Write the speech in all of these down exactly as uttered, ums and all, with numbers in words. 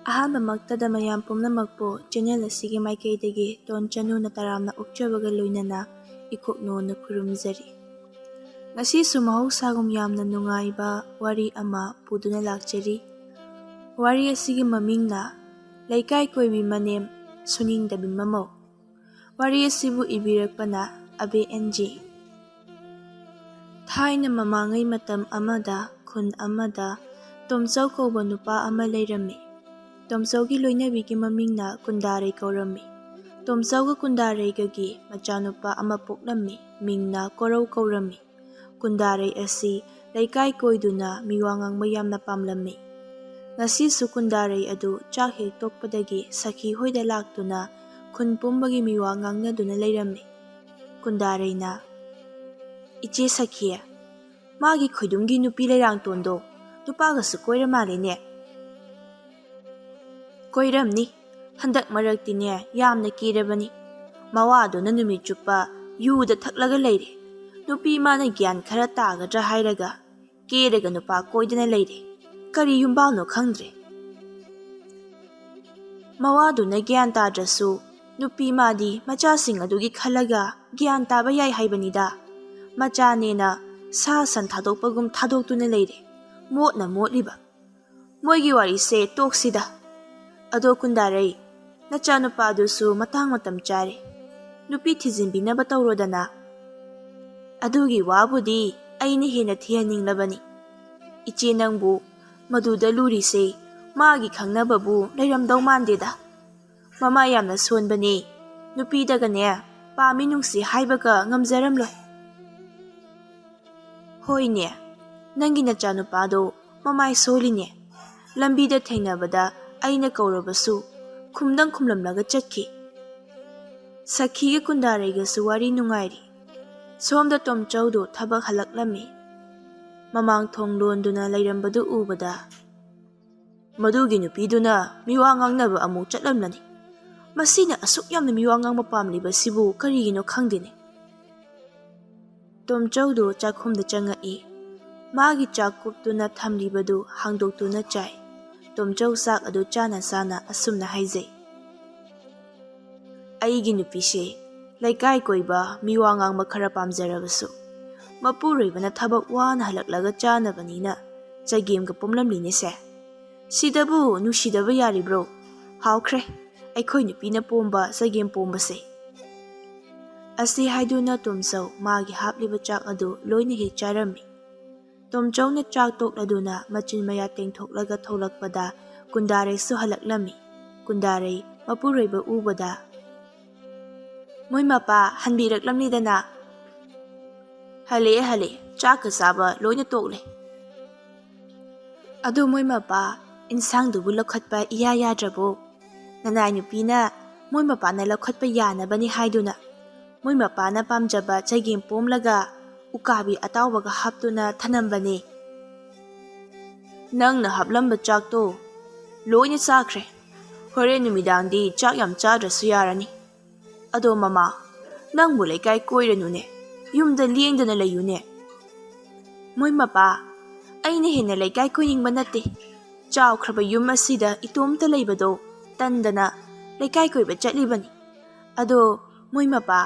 ꯑꯍꯥꯟꯕꯃꯛꯇꯗ ꯃꯌꯥꯝ ꯄꯨꯝꯅꯃꯛꯄꯨ ꯆꯦꯅꯦꯜ ꯑꯁꯤꯒꯤ ꯃꯥꯏꯀꯩꯗꯒꯤ ꯇꯣꯟ ꯆꯅꯨꯅ ꯇꯔꯥꯝꯅ ꯑꯣꯛꯆꯕꯒ ꯂꯣꯏꯅꯅ ꯏꯀꯣꯛꯅꯣꯅ ꯈꯨꯔꯨꯝꯖꯔꯤ꯫ ꯉꯁꯤꯁꯨ ꯃꯍꯧꯁꯥꯒꯨꯝ ꯌꯥꯝꯅ ꯅꯨꯡꯉꯥꯏꯕ ꯋꯥꯔꯤ ꯑꯃ ꯄꯨꯗꯨꯅ ꯂꯥꯛꯆꯔꯤ꯫ ꯋꯥꯔꯤ ꯑꯁꯤꯒꯤ ꯃꯃꯤꯡꯅ ꯂꯩꯀꯥꯏ ꯀꯣꯏꯕꯤ ꯃꯅꯦꯝ ꯁꯨꯅꯤꯡꯗꯕꯤ ꯃꯃꯧ꯫ ꯋꯥꯔꯤ ꯑꯁꯤꯕꯨ ꯏꯕꯤꯔꯛꯄꯅ ꯑꯕꯦ ꯑꯦꯟ ꯖꯤ꯫ ꯊꯥꯏꯅ ꯃꯃꯥꯡꯉꯩ ꯃꯇꯝ ꯑꯃꯗ ꯈꯨꯟ ꯑꯃꯗ ꯇꯣꯝꯆꯧ ꯀꯧꯕ ꯅꯨꯄꯥ ꯑꯃ ꯂꯩꯔꯝꯃꯤ꯫ ꯇꯣꯝꯆꯧꯒꯤ ꯂꯣꯏꯅꯕꯤꯒꯤ ꯃꯃꯤꯡꯅ ꯀꯨꯟꯗꯥꯔꯩ ꯀꯧꯔꯝꯃꯤ꯫ ꯇꯣꯝꯆꯧꯒ ꯀꯨꯟꯗꯥꯔꯩꯒꯒꯤ ꯃꯆꯥꯅꯨꯄꯥ ꯑꯃ ꯄꯣꯛꯂꯝꯃꯤ꯫ ꯃꯤꯡꯅ ꯀꯣꯔꯧ ꯀꯧꯔꯝꯃꯤ꯫ ꯀꯨꯟꯗꯥꯔꯩ ꯑꯁꯤ ꯂꯩꯀꯥꯏ ꯀꯣꯏꯗꯨꯅ ꯃꯤꯋꯥ ꯉꯥꯡꯕ ꯌꯥꯝꯅ ꯄꯥꯝꯂꯝꯃꯤ꯫ ꯉꯁꯤꯁꯨ ꯀꯨꯟꯗꯥꯔꯩ ꯑꯗꯨ ꯆꯥꯛ ꯍꯦꯛ ꯇꯣꯛꯄꯗꯒꯤ ꯁꯈꯤ ꯍꯣꯏꯗ ꯂꯥꯛꯇꯨꯅ ꯈꯨꯟ ꯄꯨꯝꯕꯒꯤ ꯃꯤꯋꯥ ꯉꯥꯡꯅꯗꯨꯅ ꯂꯩꯔꯝꯃꯤ꯫ ꯀꯨꯟꯗꯥꯔꯩꯅ, "ꯏꯆꯦ ꯁꯈꯤ, ꯃꯥꯒꯤ ꯈꯣꯏꯗꯨꯝꯒꯤ ꯅꯨꯄꯤ ꯂꯩꯔꯥꯡꯇꯣꯟꯗꯣ ꯅꯨꯄꯥꯒꯁꯨ ꯀꯣꯏꯔ ꯃꯥꯜꯂꯦꯅꯦ?" "ꯀꯣꯏꯔꯝꯅꯤ꯫ ꯍꯟꯗꯛ ꯃꯔꯛꯇꯤꯅꯦ ꯌꯥꯝꯅ ꯀꯦꯔꯕꯅꯤ꯫ ꯃꯋꯥꯗꯨꯅ ꯅꯨꯃꯤꯠ ꯆꯨꯞꯄ ꯌꯨꯗ ꯊꯛꯂꯒ ꯂꯩꯔꯦ꯫ ꯅꯨꯄꯤ ꯃꯥꯅ ꯒ꯭ꯌꯥꯟ ꯈꯔ ꯇꯥꯒꯗ꯭ꯔꯥ ꯍꯥꯏꯔꯒ ꯀꯦꯔꯒ ꯅꯨꯄꯥ ꯀꯣꯏꯗꯅ ꯂꯩꯔꯦ꯫ ꯀꯔꯤ ꯌꯨꯝꯕꯥꯜꯅꯣ ꯈꯪꯗ꯭ꯔꯦ꯫" "ꯃꯋꯥꯗꯨꯅ ꯒ꯭ꯌꯥꯟ ꯇꯥꯗ꯭ꯔꯁꯨ ꯅꯨꯄꯤ ꯃꯥꯗꯤ ꯃꯆꯥꯁꯤꯡ ꯑꯗꯨꯒꯤ ꯈꯜꯂꯒ ꯒ꯭ꯌꯥꯟ ꯇꯥꯕ ꯌꯥꯏ ꯍꯥꯏꯕꯅꯤꯗ꯫ ꯃꯆꯥꯅꯦꯅ ꯁꯥ ꯁꯟ ꯊꯥꯗꯣꯛꯄꯒꯨꯝ ꯊꯥꯗꯣꯛꯇꯨꯅ ꯂꯩꯔꯦ꯫ ꯃꯣꯠꯅ ꯃꯣꯠꯂꯤꯕ꯫ ꯃꯣꯏꯒꯤ ꯋꯥꯔꯤꯁꯦ ꯇꯣꯛꯁꯤꯗ꯫ ꯑꯗꯣ ꯀꯨꯟꯗꯥꯔꯩ, ꯅꯆꯥꯅꯨꯄꯥꯗꯨꯁꯨ ꯃꯇꯥꯡ ꯃꯇꯝ ꯆꯥꯔꯦ꯫ ꯅꯨꯄꯤ ꯊꯤꯖꯤꯟꯕꯤꯅꯕ ꯇꯧꯔꯣꯗꯅ꯫" "ꯑꯗꯨꯒꯤ ꯋꯥꯕꯨꯗꯤ ꯑꯩꯅ ꯍꯦꯟꯅ ꯊꯤꯍꯟꯅꯤꯡꯂꯕꯅꯤ꯫ ꯏꯆꯦ, ꯅꯪꯕꯨ ꯃꯗꯨꯗ ꯂꯨꯔꯤꯁꯦ ꯃꯥꯒꯤ ꯈꯪꯅꯕꯕꯨ ꯂꯩꯔꯝꯗꯧ ꯃꯥꯟꯗꯦꯗ꯫ ꯃꯃꯥ ꯌꯥꯝꯅ ꯁꯣꯟꯕꯅꯦ꯫ ꯅꯨꯄꯤꯗꯒꯅꯦ ꯄꯥꯝꯃꯤ ꯅꯨꯡꯁꯤ ꯍꯥꯏꯕꯒ ꯉꯝꯖꯔꯝꯂꯣꯏ꯫" "ꯍꯣꯏꯅꯦ, ꯅꯪꯒꯤ ꯅꯆꯥꯅꯨꯄꯥꯗꯣ ꯃꯃꯥꯏ ꯁꯣꯜꯂꯤꯅꯦ꯫ ꯂꯝꯕꯤꯗ ꯊꯦꯡꯅꯕꯗ ꯑꯩꯅ ꯀꯧꯔꯕꯁꯨ ꯈꯨꯝꯗꯪ ꯈꯨꯝꯂꯝꯂꯒ ꯆꯠꯈꯤ꯫" ꯁꯈꯤꯒ ꯀꯨꯟꯗꯥꯔꯩꯒꯁꯨ ꯋꯥꯔꯤ ꯅꯨꯡꯉꯥꯏꯔꯤ꯫ ꯁꯣꯝꯗ ꯇꯣꯝꯆꯧꯗꯣ ꯊꯕꯛ ꯍꯜꯂꯛꯂꯝꯃꯤ꯫ ꯃꯃꯥꯡ ꯊꯣꯡ ꯂꯣꯟꯗꯨꯅ ꯂꯩꯔꯝꯕꯗꯨ ꯎꯕꯗ, "ꯃꯗꯨꯒꯤ ꯅꯨꯄꯤꯗꯨꯅ ꯃꯤꯋꯥ ꯉꯥꯡꯅꯕ ꯑꯃꯨꯛ ꯆꯠꯂꯝꯂꯅꯤ꯫ ꯃꯁꯤꯅ ꯑꯁꯨꯛ ꯌꯥꯝꯅ ꯃꯤꯋꯥ ꯉꯥꯡꯕ ꯄꯥꯝꯂꯤꯕꯁꯤꯕꯨ ꯀꯔꯤꯒꯤꯅꯣ ꯈꯪꯗꯦꯅꯦ꯫" ꯇꯣꯝꯆꯧꯗꯨ ꯆꯥꯛꯈꯨꯝꯗ ꯆꯪꯉꯛꯏ꯫ ꯃꯥꯒꯤ ꯆꯥꯛ ꯀꯨꯞꯇꯨꯅ ꯊꯝꯂꯤꯕꯗꯨ ꯍꯥꯡꯗꯣꯛꯇꯨꯅ ꯆꯥꯏ꯫ ꯇꯣꯝꯆꯧ ꯆꯥꯛ ꯑꯗꯨ ꯆꯥꯅ ꯆꯥꯅ ꯑꯁꯨꯝꯅ ꯍꯥꯏꯖꯩ꯫ ꯑꯩꯒꯤ ꯅꯨꯄꯤꯁꯦ ꯂꯩꯀꯥꯏ ꯀꯣꯏꯕ, ꯃꯤꯋꯥ ꯉꯥꯡꯕ ꯈꯔ ꯄꯥꯝꯖꯔꯕꯁꯨ, ꯃꯄꯨꯔꯣꯏꯕꯅ ꯊꯕꯛ ꯋꯥꯅ ꯍꯜꯂꯛꯂꯒ ꯆꯥꯅꯕꯅꯤꯅ ꯆꯒꯦꯝꯒ ꯄꯣꯝꯂꯝꯂꯤꯅꯦꯁꯦ꯫ ꯁꯤꯗꯕꯨ ꯅꯨꯡꯁꯤꯗꯕ ꯌꯥꯔꯤꯕ꯭ꯔꯣ? ꯍꯥꯎꯈ꯭ꯔꯦ ꯑꯩꯈꯣꯏ ꯅꯨꯄꯤꯅ ꯄꯣꯝꯕ ꯆꯒꯦꯝ ꯄꯣꯝꯕꯁꯦ꯫ ꯑꯁꯤ ꯍꯥꯏꯗꯨꯅ ꯇꯣꯝꯆꯧ ꯃꯥꯒꯤ ꯍꯥꯞꯂꯤꯕ ꯆꯥꯛ ꯑꯗꯨ ꯂꯣꯏꯅ ꯍꯦꯛ ꯆꯥꯔꯝꯃꯤ꯫ ꯇꯣꯝꯆꯧꯅ ꯆꯥꯛ ꯇꯣꯛꯂꯗꯨꯅ ꯃꯆꯤꯟ ꯃꯌꯥ ꯇꯦꯡꯊꯣꯛꯂꯒ ꯊꯣꯛꯂꯛꯄꯗ ꯀꯨꯟꯗꯥꯔꯩꯁꯨ ꯍꯜꯂꯛꯂꯝꯃꯤ꯫ ꯀꯨꯟꯗꯥꯔꯩ ꯃꯄꯨꯔꯣꯏꯕ ꯎꯕꯗ, "ꯃꯣꯏ ꯃꯄꯥ ꯍꯟꯕꯤꯔꯛꯂꯝꯂꯤꯗꯅ?" "ꯍꯜꯂꯛꯑꯦ, ꯍꯜꯂꯛꯑꯦ, ꯆꯥꯛꯀ ꯆꯥꯕ ꯂꯣꯏꯅ ꯇꯣꯛꯂꯦ꯫ ꯑꯗꯣ ꯃꯣꯏ ꯃꯄꯥ, ꯏꯟꯁꯥꯡꯗꯨꯕꯨ ꯂꯧꯈꯠꯄ ꯏꯌꯥ ꯌꯥꯗ꯭ꯔꯕꯣ? ꯅꯅꯥꯏ ꯅꯨꯄꯤꯅ ꯃꯣꯏ ꯃꯄꯥꯅ ꯂꯧꯈꯠꯄ ꯌꯥꯅꯕꯅꯤ ꯍꯥꯏꯗꯨꯅ ꯃꯣꯏ ꯃꯄꯥꯅ ꯄꯥꯝꯖꯕ ꯆꯒꯦꯝ ꯄꯣꯝꯂꯒ ꯎꯀꯥꯕꯤ ꯑꯇꯥꯎꯕꯒ ꯍꯥꯞꯇꯨꯅ ꯊꯅꯝꯕꯅꯦ꯫ ꯅꯪꯅ ꯍꯥꯞꯂꯝꯕ ꯆꯥꯛꯇꯣ ꯂꯣꯏꯅ ꯆꯥꯈ꯭ꯔꯦ꯫ ꯍꯣꯔꯦꯟ ꯅꯨꯃꯤꯗꯥꯡꯗꯤ ꯆꯥꯛ ꯌꯥꯝ ꯆꯥꯗ꯭ꯔꯁꯨ ꯌꯥꯔꯅꯤ꯫ ꯑꯗꯣ ꯃꯃꯥ, ꯅꯪꯕꯨ ꯂꯩꯀꯥꯏ ꯀꯣꯏꯔꯅꯨꯅꯦ, ꯌꯨꯝꯗ ꯂꯦꯡꯗꯅ ꯂꯩꯌꯨꯅꯦ꯫" "ꯃꯣꯏ ꯃꯄꯥ, ꯑꯩꯅ ꯍꯦꯟꯅ ꯂꯩꯀꯥꯏ ꯀꯣꯏꯅꯤꯡꯕ ꯅꯠꯇꯦ꯫ ꯆꯥꯎꯈ꯭ꯔꯕ ꯌꯨꯝ ꯑꯁꯤꯗ ꯏꯇꯣꯝꯇ ꯂꯩꯕꯗꯣ ꯇꯟꯗꯅ ꯂꯩꯀꯥꯏ ꯀꯣꯏꯕ ꯆꯠꯂꯤꯕꯅꯤ꯫ ꯑꯗꯣ ꯃꯣꯏ ꯃꯄꯥ,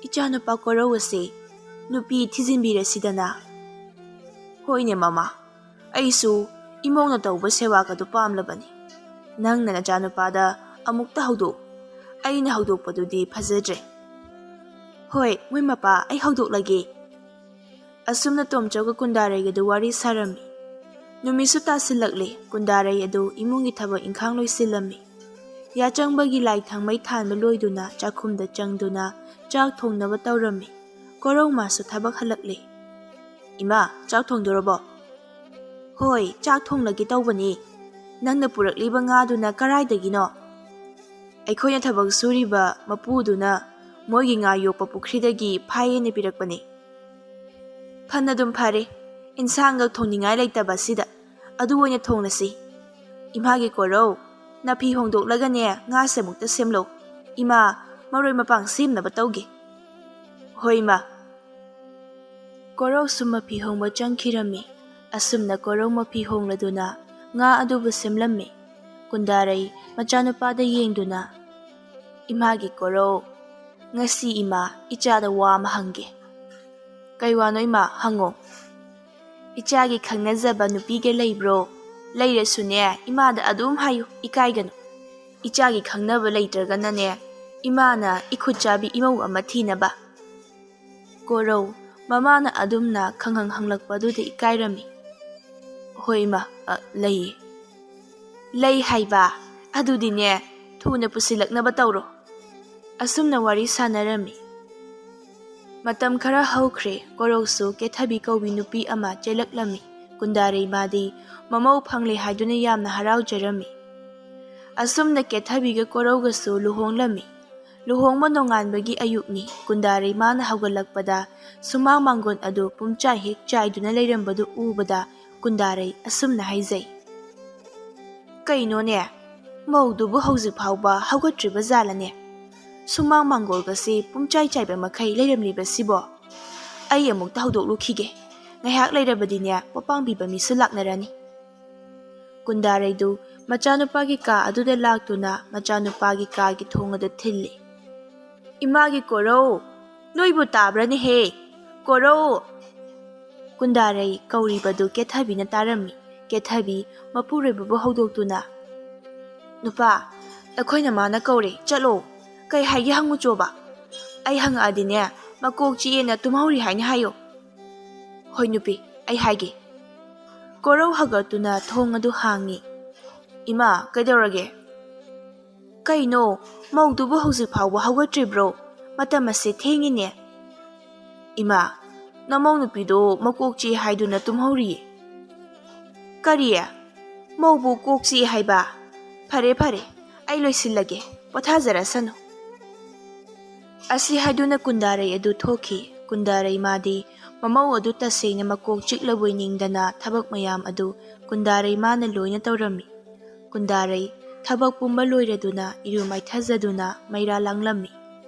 ꯏꯆꯥꯅꯨꯄꯥ ꯀꯣꯔꯧ ꯑꯁꯦ ꯅꯨꯄꯤ ꯊꯤꯖꯤꯟꯕꯤꯔꯁꯤꯗꯅ꯫" "ꯍꯣꯏꯅꯦ ꯃꯃꯥ, ꯑꯩꯁꯨ ꯏꯃꯧꯅ ꯇꯧꯕ ꯁꯦꯕꯥꯒꯗꯨ ꯄꯥꯝꯂꯕꯅꯤ꯫ ꯅꯪꯅ ꯅꯆꯥꯅꯨꯄꯥꯗ ꯑꯃꯨꯛꯇ ꯍꯧꯗꯣꯛ꯫ ꯑꯩꯅ ꯍꯧꯗꯣꯛꯄꯗꯨꯗꯤ ꯐꯖꯗ꯭ꯔꯦ꯫" "ꯍꯣꯏ, ꯃꯣꯏ ꯃꯄꯥ, ꯑꯩ ꯍꯧꯗꯣꯛꯂꯒꯦ꯫" ꯑꯁꯨꯝꯅ ꯇꯣꯝꯆꯧꯒ ꯀꯨꯟꯗꯥꯔꯩꯒꯗꯨ ꯋꯥꯔꯤ ꯁꯥꯔꯝꯃꯤ꯫ ꯅꯨꯃꯤꯠꯁꯨ ꯇꯥꯁꯤꯜꯂꯛꯂꯦ꯫ ꯀꯨꯟꯗꯥꯔꯩ ꯑꯗꯨ ꯏꯃꯨꯡꯒꯤ ꯊꯕꯛ ꯏꯪꯈꯥꯡ ꯂꯣꯏꯁꯤꯜꯂꯝꯃꯤ꯫ ꯌꯥꯆꯪꯕꯒꯤ ꯂꯥꯏ ꯊꯥꯡꯃꯩ ꯊꯥꯟꯕ ꯂꯣꯏꯗꯨꯅ ꯆꯥꯛꯈꯨꯝꯗ ꯆꯪꯗꯨꯅ ꯆꯥꯛ ꯊꯣꯡꯅꯕ ꯇꯧꯔꯝꯃꯤ꯫ ꯀꯣꯔꯧ ꯃꯥꯁꯨ ꯊꯕꯛ ꯍꯜꯂꯛꯂꯦ꯫ "ꯏꯃꯥ, ꯆꯥꯛ ꯊꯣꯡꯗꯣꯔꯕꯣ?" "ꯍꯣꯏ, ꯆꯥꯛ ꯊꯣꯡꯂꯒꯦ ꯇꯧꯕꯅꯤ꯫ ꯅꯪꯅ ꯄꯨꯔꯛꯂꯤꯕ ꯉꯥꯗꯨꯅ ꯀꯔꯥꯏꯗꯒꯤꯅꯣ?" "ꯑꯩꯈꯣꯏꯅ ꯊꯕꯛ ꯁꯨꯔꯤꯕ ꯃꯄꯨꯗꯨꯅ ꯃꯣꯏꯒꯤ ꯉꯥ ꯌꯣꯛꯄ ꯄꯨꯈ꯭ꯔꯤꯗꯒꯤ ꯐꯥꯏꯌꯦꯅ ꯄꯤꯔꯛꯄꯅꯤ꯫" "ꯐꯅꯗꯨꯝ ꯐꯔꯦ, ꯏꯟꯁꯥꯡꯒ ꯊꯣꯡꯅꯤꯡꯉꯥꯏ ꯂꯩꯇꯕ ꯑꯁꯤꯗ꯫ ꯑꯗꯨ ꯑꯣꯏꯅ ꯊꯣꯡꯂꯁꯤ꯫ ꯏꯃꯥꯒꯤ ꯀꯣꯔꯧ, ꯅꯥꯐꯤ ꯍꯣꯡꯗꯣꯛꯂꯒꯅꯦ ꯉꯥꯁꯦ ꯑꯃꯨꯛꯇ ꯁꯦꯝꯂꯣ꯫ ꯏꯃꯥ, ꯃꯔꯣꯏ ꯃꯄꯥꯡ ꯁꯦꯝꯅꯕ ꯇꯧꯒꯦ꯫" "ꯍꯣꯏ ꯏꯃꯥ꯫" ꯀꯣꯔꯧꯁꯨ ꯃꯐꯤ ꯍꯣꯡꯕ ꯆꯪꯈꯤꯔꯝꯃꯤ꯫ ꯑꯁꯨꯝꯅ ꯀꯣꯔꯧ ꯃꯐꯤ ꯍꯣꯡꯂꯗꯨꯅ ꯉꯥ ꯑꯗꯨꯕꯨ ꯁꯦꯝꯂꯝꯃꯤ꯫ ꯀꯨꯟꯗꯥꯔꯩ ꯃꯆꯥꯅꯨꯄꯥꯗ ꯌꯦꯡꯗꯨꯅ, "ꯏꯃꯥꯒꯤ ꯀꯣꯔꯧ, ꯉꯁꯤ ꯏꯃꯥ ꯏꯆꯥꯗ ꯋꯥ ꯑꯃ ꯍꯪꯒꯦ꯫" "ꯀꯩ ꯋꯥꯅꯣ ꯏꯃꯥ, ꯍꯪꯉꯣ꯫" "ꯏꯆꯥꯒꯤ ꯈꯪꯅꯖꯕ ꯅꯨꯄꯤꯒ ꯂꯩꯕ꯭ꯔꯣ? ꯂꯩꯔꯁꯨꯅꯦ, ꯏꯃꯥꯗ ꯑꯗꯨꯝ ꯍꯥꯏꯌꯨ, ꯏꯀꯥꯏꯒꯅꯨ꯫ ꯏꯆꯥꯒꯤ ꯈꯪꯅꯕ ꯂꯩꯇ꯭ꯔꯒꯅꯅꯦ, ꯏꯃꯥꯅ ꯏꯈꯨꯠ ꯆꯥꯕꯤ ꯏꯃꯧ ꯑꯃ ꯊꯤꯅꯕ꯫" ꯀꯣꯔꯧ ꯃꯃꯥꯅ ꯑꯗꯨꯝꯅ ꯈꯪꯍꯪ ꯍꯪꯂꯛꯄꯗꯨꯗ ꯏꯀꯥꯏꯔꯝꯃꯤ꯫ "ꯍꯣꯏ ꯏꯃꯥ, ꯑ, ꯂꯩꯌꯦ꯫" "ꯂꯩ ꯍꯥꯏꯕ? ꯑꯗꯨꯗꯤꯅꯦ, ꯊꯨꯅ ꯄꯨꯁꯤꯜꯂꯛꯅꯕ ꯇꯧꯔꯣ꯫" ꯑꯁꯨꯝꯅ ꯋꯥꯔꯤ ꯁꯥꯟꯅꯔꯝꯃꯤ꯫ ꯃꯇꯝ ꯈꯔ ꯍꯧꯈ꯭ꯔꯦ꯫ ꯀꯣꯔꯧꯁꯨ ꯀꯦꯊꯕꯤ ꯀꯧꯕꯤ ꯅꯨꯄꯤ ꯑꯃ ꯆꯦꯜꯂꯛꯂꯝꯃꯤ꯫ ꯀꯨꯟꯗꯥꯔꯩ ꯃꯥꯗꯤ ꯃꯃꯧ ꯐꯪꯂꯦ ꯍꯥꯏꯗꯨꯅ ꯌꯥꯝꯅ ꯍꯔꯥꯎꯖꯔꯝꯃꯤ꯫ ꯑꯁꯨꯝꯅ ꯀꯦꯊꯕꯤꯒ ꯀꯣꯔꯧꯒꯁꯨ ꯂꯨꯍꯣꯡꯂꯝꯃꯤ꯫ ꯂꯨꯍꯣꯡꯕ ꯅꯣꯡꯉꯥꯟꯕꯒꯤ ꯑꯌꯨꯛꯅꯤ꯫ ꯀꯨꯟꯗꯥꯔꯩ ꯃꯥꯅ ꯍꯧꯒꯠꯂꯛꯄꯗ ꯁꯨꯃꯥꯡ ꯃꯥꯡꯒꯣꯟ ꯑꯗꯨ ꯄꯨꯝꯆꯥꯏ ꯍꯦꯛ ꯆꯥꯏꯗꯨꯅ ꯂꯩꯔꯝꯕꯗꯨ ꯎꯕꯗ ꯀꯨꯟꯗꯥꯔꯩ ꯑꯁꯨꯝꯅ ꯍꯥꯏꯖꯩ, "ꯀꯩꯅꯣꯅꯦ, ꯃꯧꯗꯨꯕꯨ ꯍꯧꯖꯤꯛ ꯐꯥꯎꯕ ꯍꯧꯒꯠꯇ꯭ꯔꯤꯕ ꯖꯥꯠꯂꯅꯦ? ꯁꯨꯃꯥꯡ ꯃꯥꯡꯒꯣꯜꯒꯁꯤ ꯄꯨꯝꯆꯥꯏ ꯆꯥꯏꯕ ꯃꯈꯩ ꯂꯩꯔꯝꯂꯤꯕꯁꯤꯕꯣ? ꯑꯩ ꯑꯃꯨꯛꯇ ꯍꯧꯗꯣꯛꯂꯨꯈꯤꯒꯦ꯫ ꯉꯥꯏꯍꯥꯛ ꯂꯩꯔꯕꯗꯤꯅꯦ, ꯄꯣꯠ ꯄꯥꯡꯕꯤꯕ ꯃꯤꯁꯨ ꯂꯥꯛꯅꯔꯅꯤ꯫" ꯀꯨꯟꯗꯥꯔꯩꯗꯨ ꯃꯆꯥꯅꯨꯄꯥꯒꯤ ꯀꯥ ꯑꯗꯨꯗ ꯂꯥꯛꯇꯨꯅ ꯃꯆꯥꯅꯨꯄꯥꯒꯤ ꯀꯥꯒꯤ ꯊꯣꯡ ꯑꯗꯨ ꯊꯤꯜꯂꯤ꯫ "ꯏꯃꯥꯒꯤ ꯀꯣꯔꯧ, ꯅꯣꯏꯕꯨ ꯇꯥꯕ꯭ꯔꯅꯦꯍꯦ? ꯀꯣꯔꯧ!" ꯀꯨꯟꯗꯥꯔꯩ ꯀꯧꯔꯤꯕꯗꯨ ꯀꯦꯊꯕꯤꯅ ꯇꯥꯔꯝꯃꯤ꯫ ꯀꯦꯊꯕꯤ ꯃꯄꯨꯔꯣꯏꯕꯕꯨ ꯍꯧꯗꯣꯛꯇꯨꯅ, "ꯅꯨꯄꯥ, ꯑꯩꯈꯣꯏꯅ ꯃꯥꯅ ꯀꯧꯔꯦ, ꯆꯠꯂꯣ꯫ ꯀꯩ ꯍꯥꯏꯒꯦ ꯍꯪꯉꯨꯆꯣꯕ꯫ ꯑꯩ ꯍꯪꯉꯛꯑꯗꯤꯅꯦ, ꯃꯀꯣꯛ ꯆꯤꯛꯑꯦꯅ ꯇꯨꯝꯍꯧꯔꯤ ꯍꯥꯏꯅ ꯍꯥꯏꯌꯣ꯫" "ꯍꯣꯏ ꯅꯨꯄꯤ, ꯑꯩ ꯍꯥꯏꯒꯦ꯫" ꯀꯣꯔꯧ ꯍꯧꯒꯠꯇꯨꯅ ꯊꯣꯡ ꯑꯗꯨ ꯍꯥꯡꯉꯤ꯫ "ꯏꯃꯥ, ꯀꯩꯗꯧꯔꯒꯦ?" "ꯀꯩꯅꯣ, ꯃꯧꯗꯨꯕꯨ ꯍꯧꯖꯤꯛ ꯐꯥꯎꯕ ꯍꯧꯒꯠꯇ꯭ꯔꯤꯕ꯭ꯔꯣ? ꯃꯇꯝ ꯑꯁꯦ ꯊꯦꯡꯉꯤꯅꯦ꯫" "ꯏꯃꯥ, ꯅꯃꯧ ꯅꯨꯄꯤꯗꯣ ꯃꯀꯣꯛ ꯆꯤꯛꯑꯦ ꯍꯥꯏꯗꯨꯅ ꯇꯨꯝꯍꯧꯔꯤꯌꯦ꯫" "ꯀꯔꯤ? ꯃꯧꯕꯨ ꯀꯣꯛ ꯆꯤꯛꯑꯦ ꯍꯥꯏꯕ? ꯐꯔꯦ, ꯐꯔꯦ, ꯑꯩ ꯂꯣꯏꯁꯤꯜꯂꯒꯦ, ꯄꯣꯊꯥꯖꯔꯁꯅꯨ꯫" ꯑꯁꯤ ꯍꯥꯏꯗꯨꯅ ꯀꯨꯟꯗꯥꯔꯩ ꯑꯗꯨ ꯊꯣꯛꯈꯤ꯫ ꯀꯨꯟꯗꯥꯔꯩ ꯃꯥꯗꯤ ꯃꯃꯧ ꯑꯗꯨ ꯇꯁꯦꯡꯅ ꯃꯀꯣꯛ ꯆꯤꯛꯂꯕꯣꯏ ꯅꯤꯡꯗꯅ ꯊꯕꯛ ꯃꯌꯥꯝ ꯑꯗꯨ ꯀꯨꯟꯗꯥꯔꯩ ꯃꯥꯅ ꯂꯣꯏꯅ ꯇꯧꯔꯝꯃꯤ꯫ ꯀꯨꯟꯗꯥꯔꯩ ꯊꯕꯛ ꯄꯨꯝꯕ ꯂꯣꯏꯔꯗꯨꯅ, ꯏꯔꯨ ꯃꯥꯏꯊꯖꯗꯨꯅ, ꯃꯩꯔꯥ ꯂꯥꯡꯂꯝꯃꯤ꯫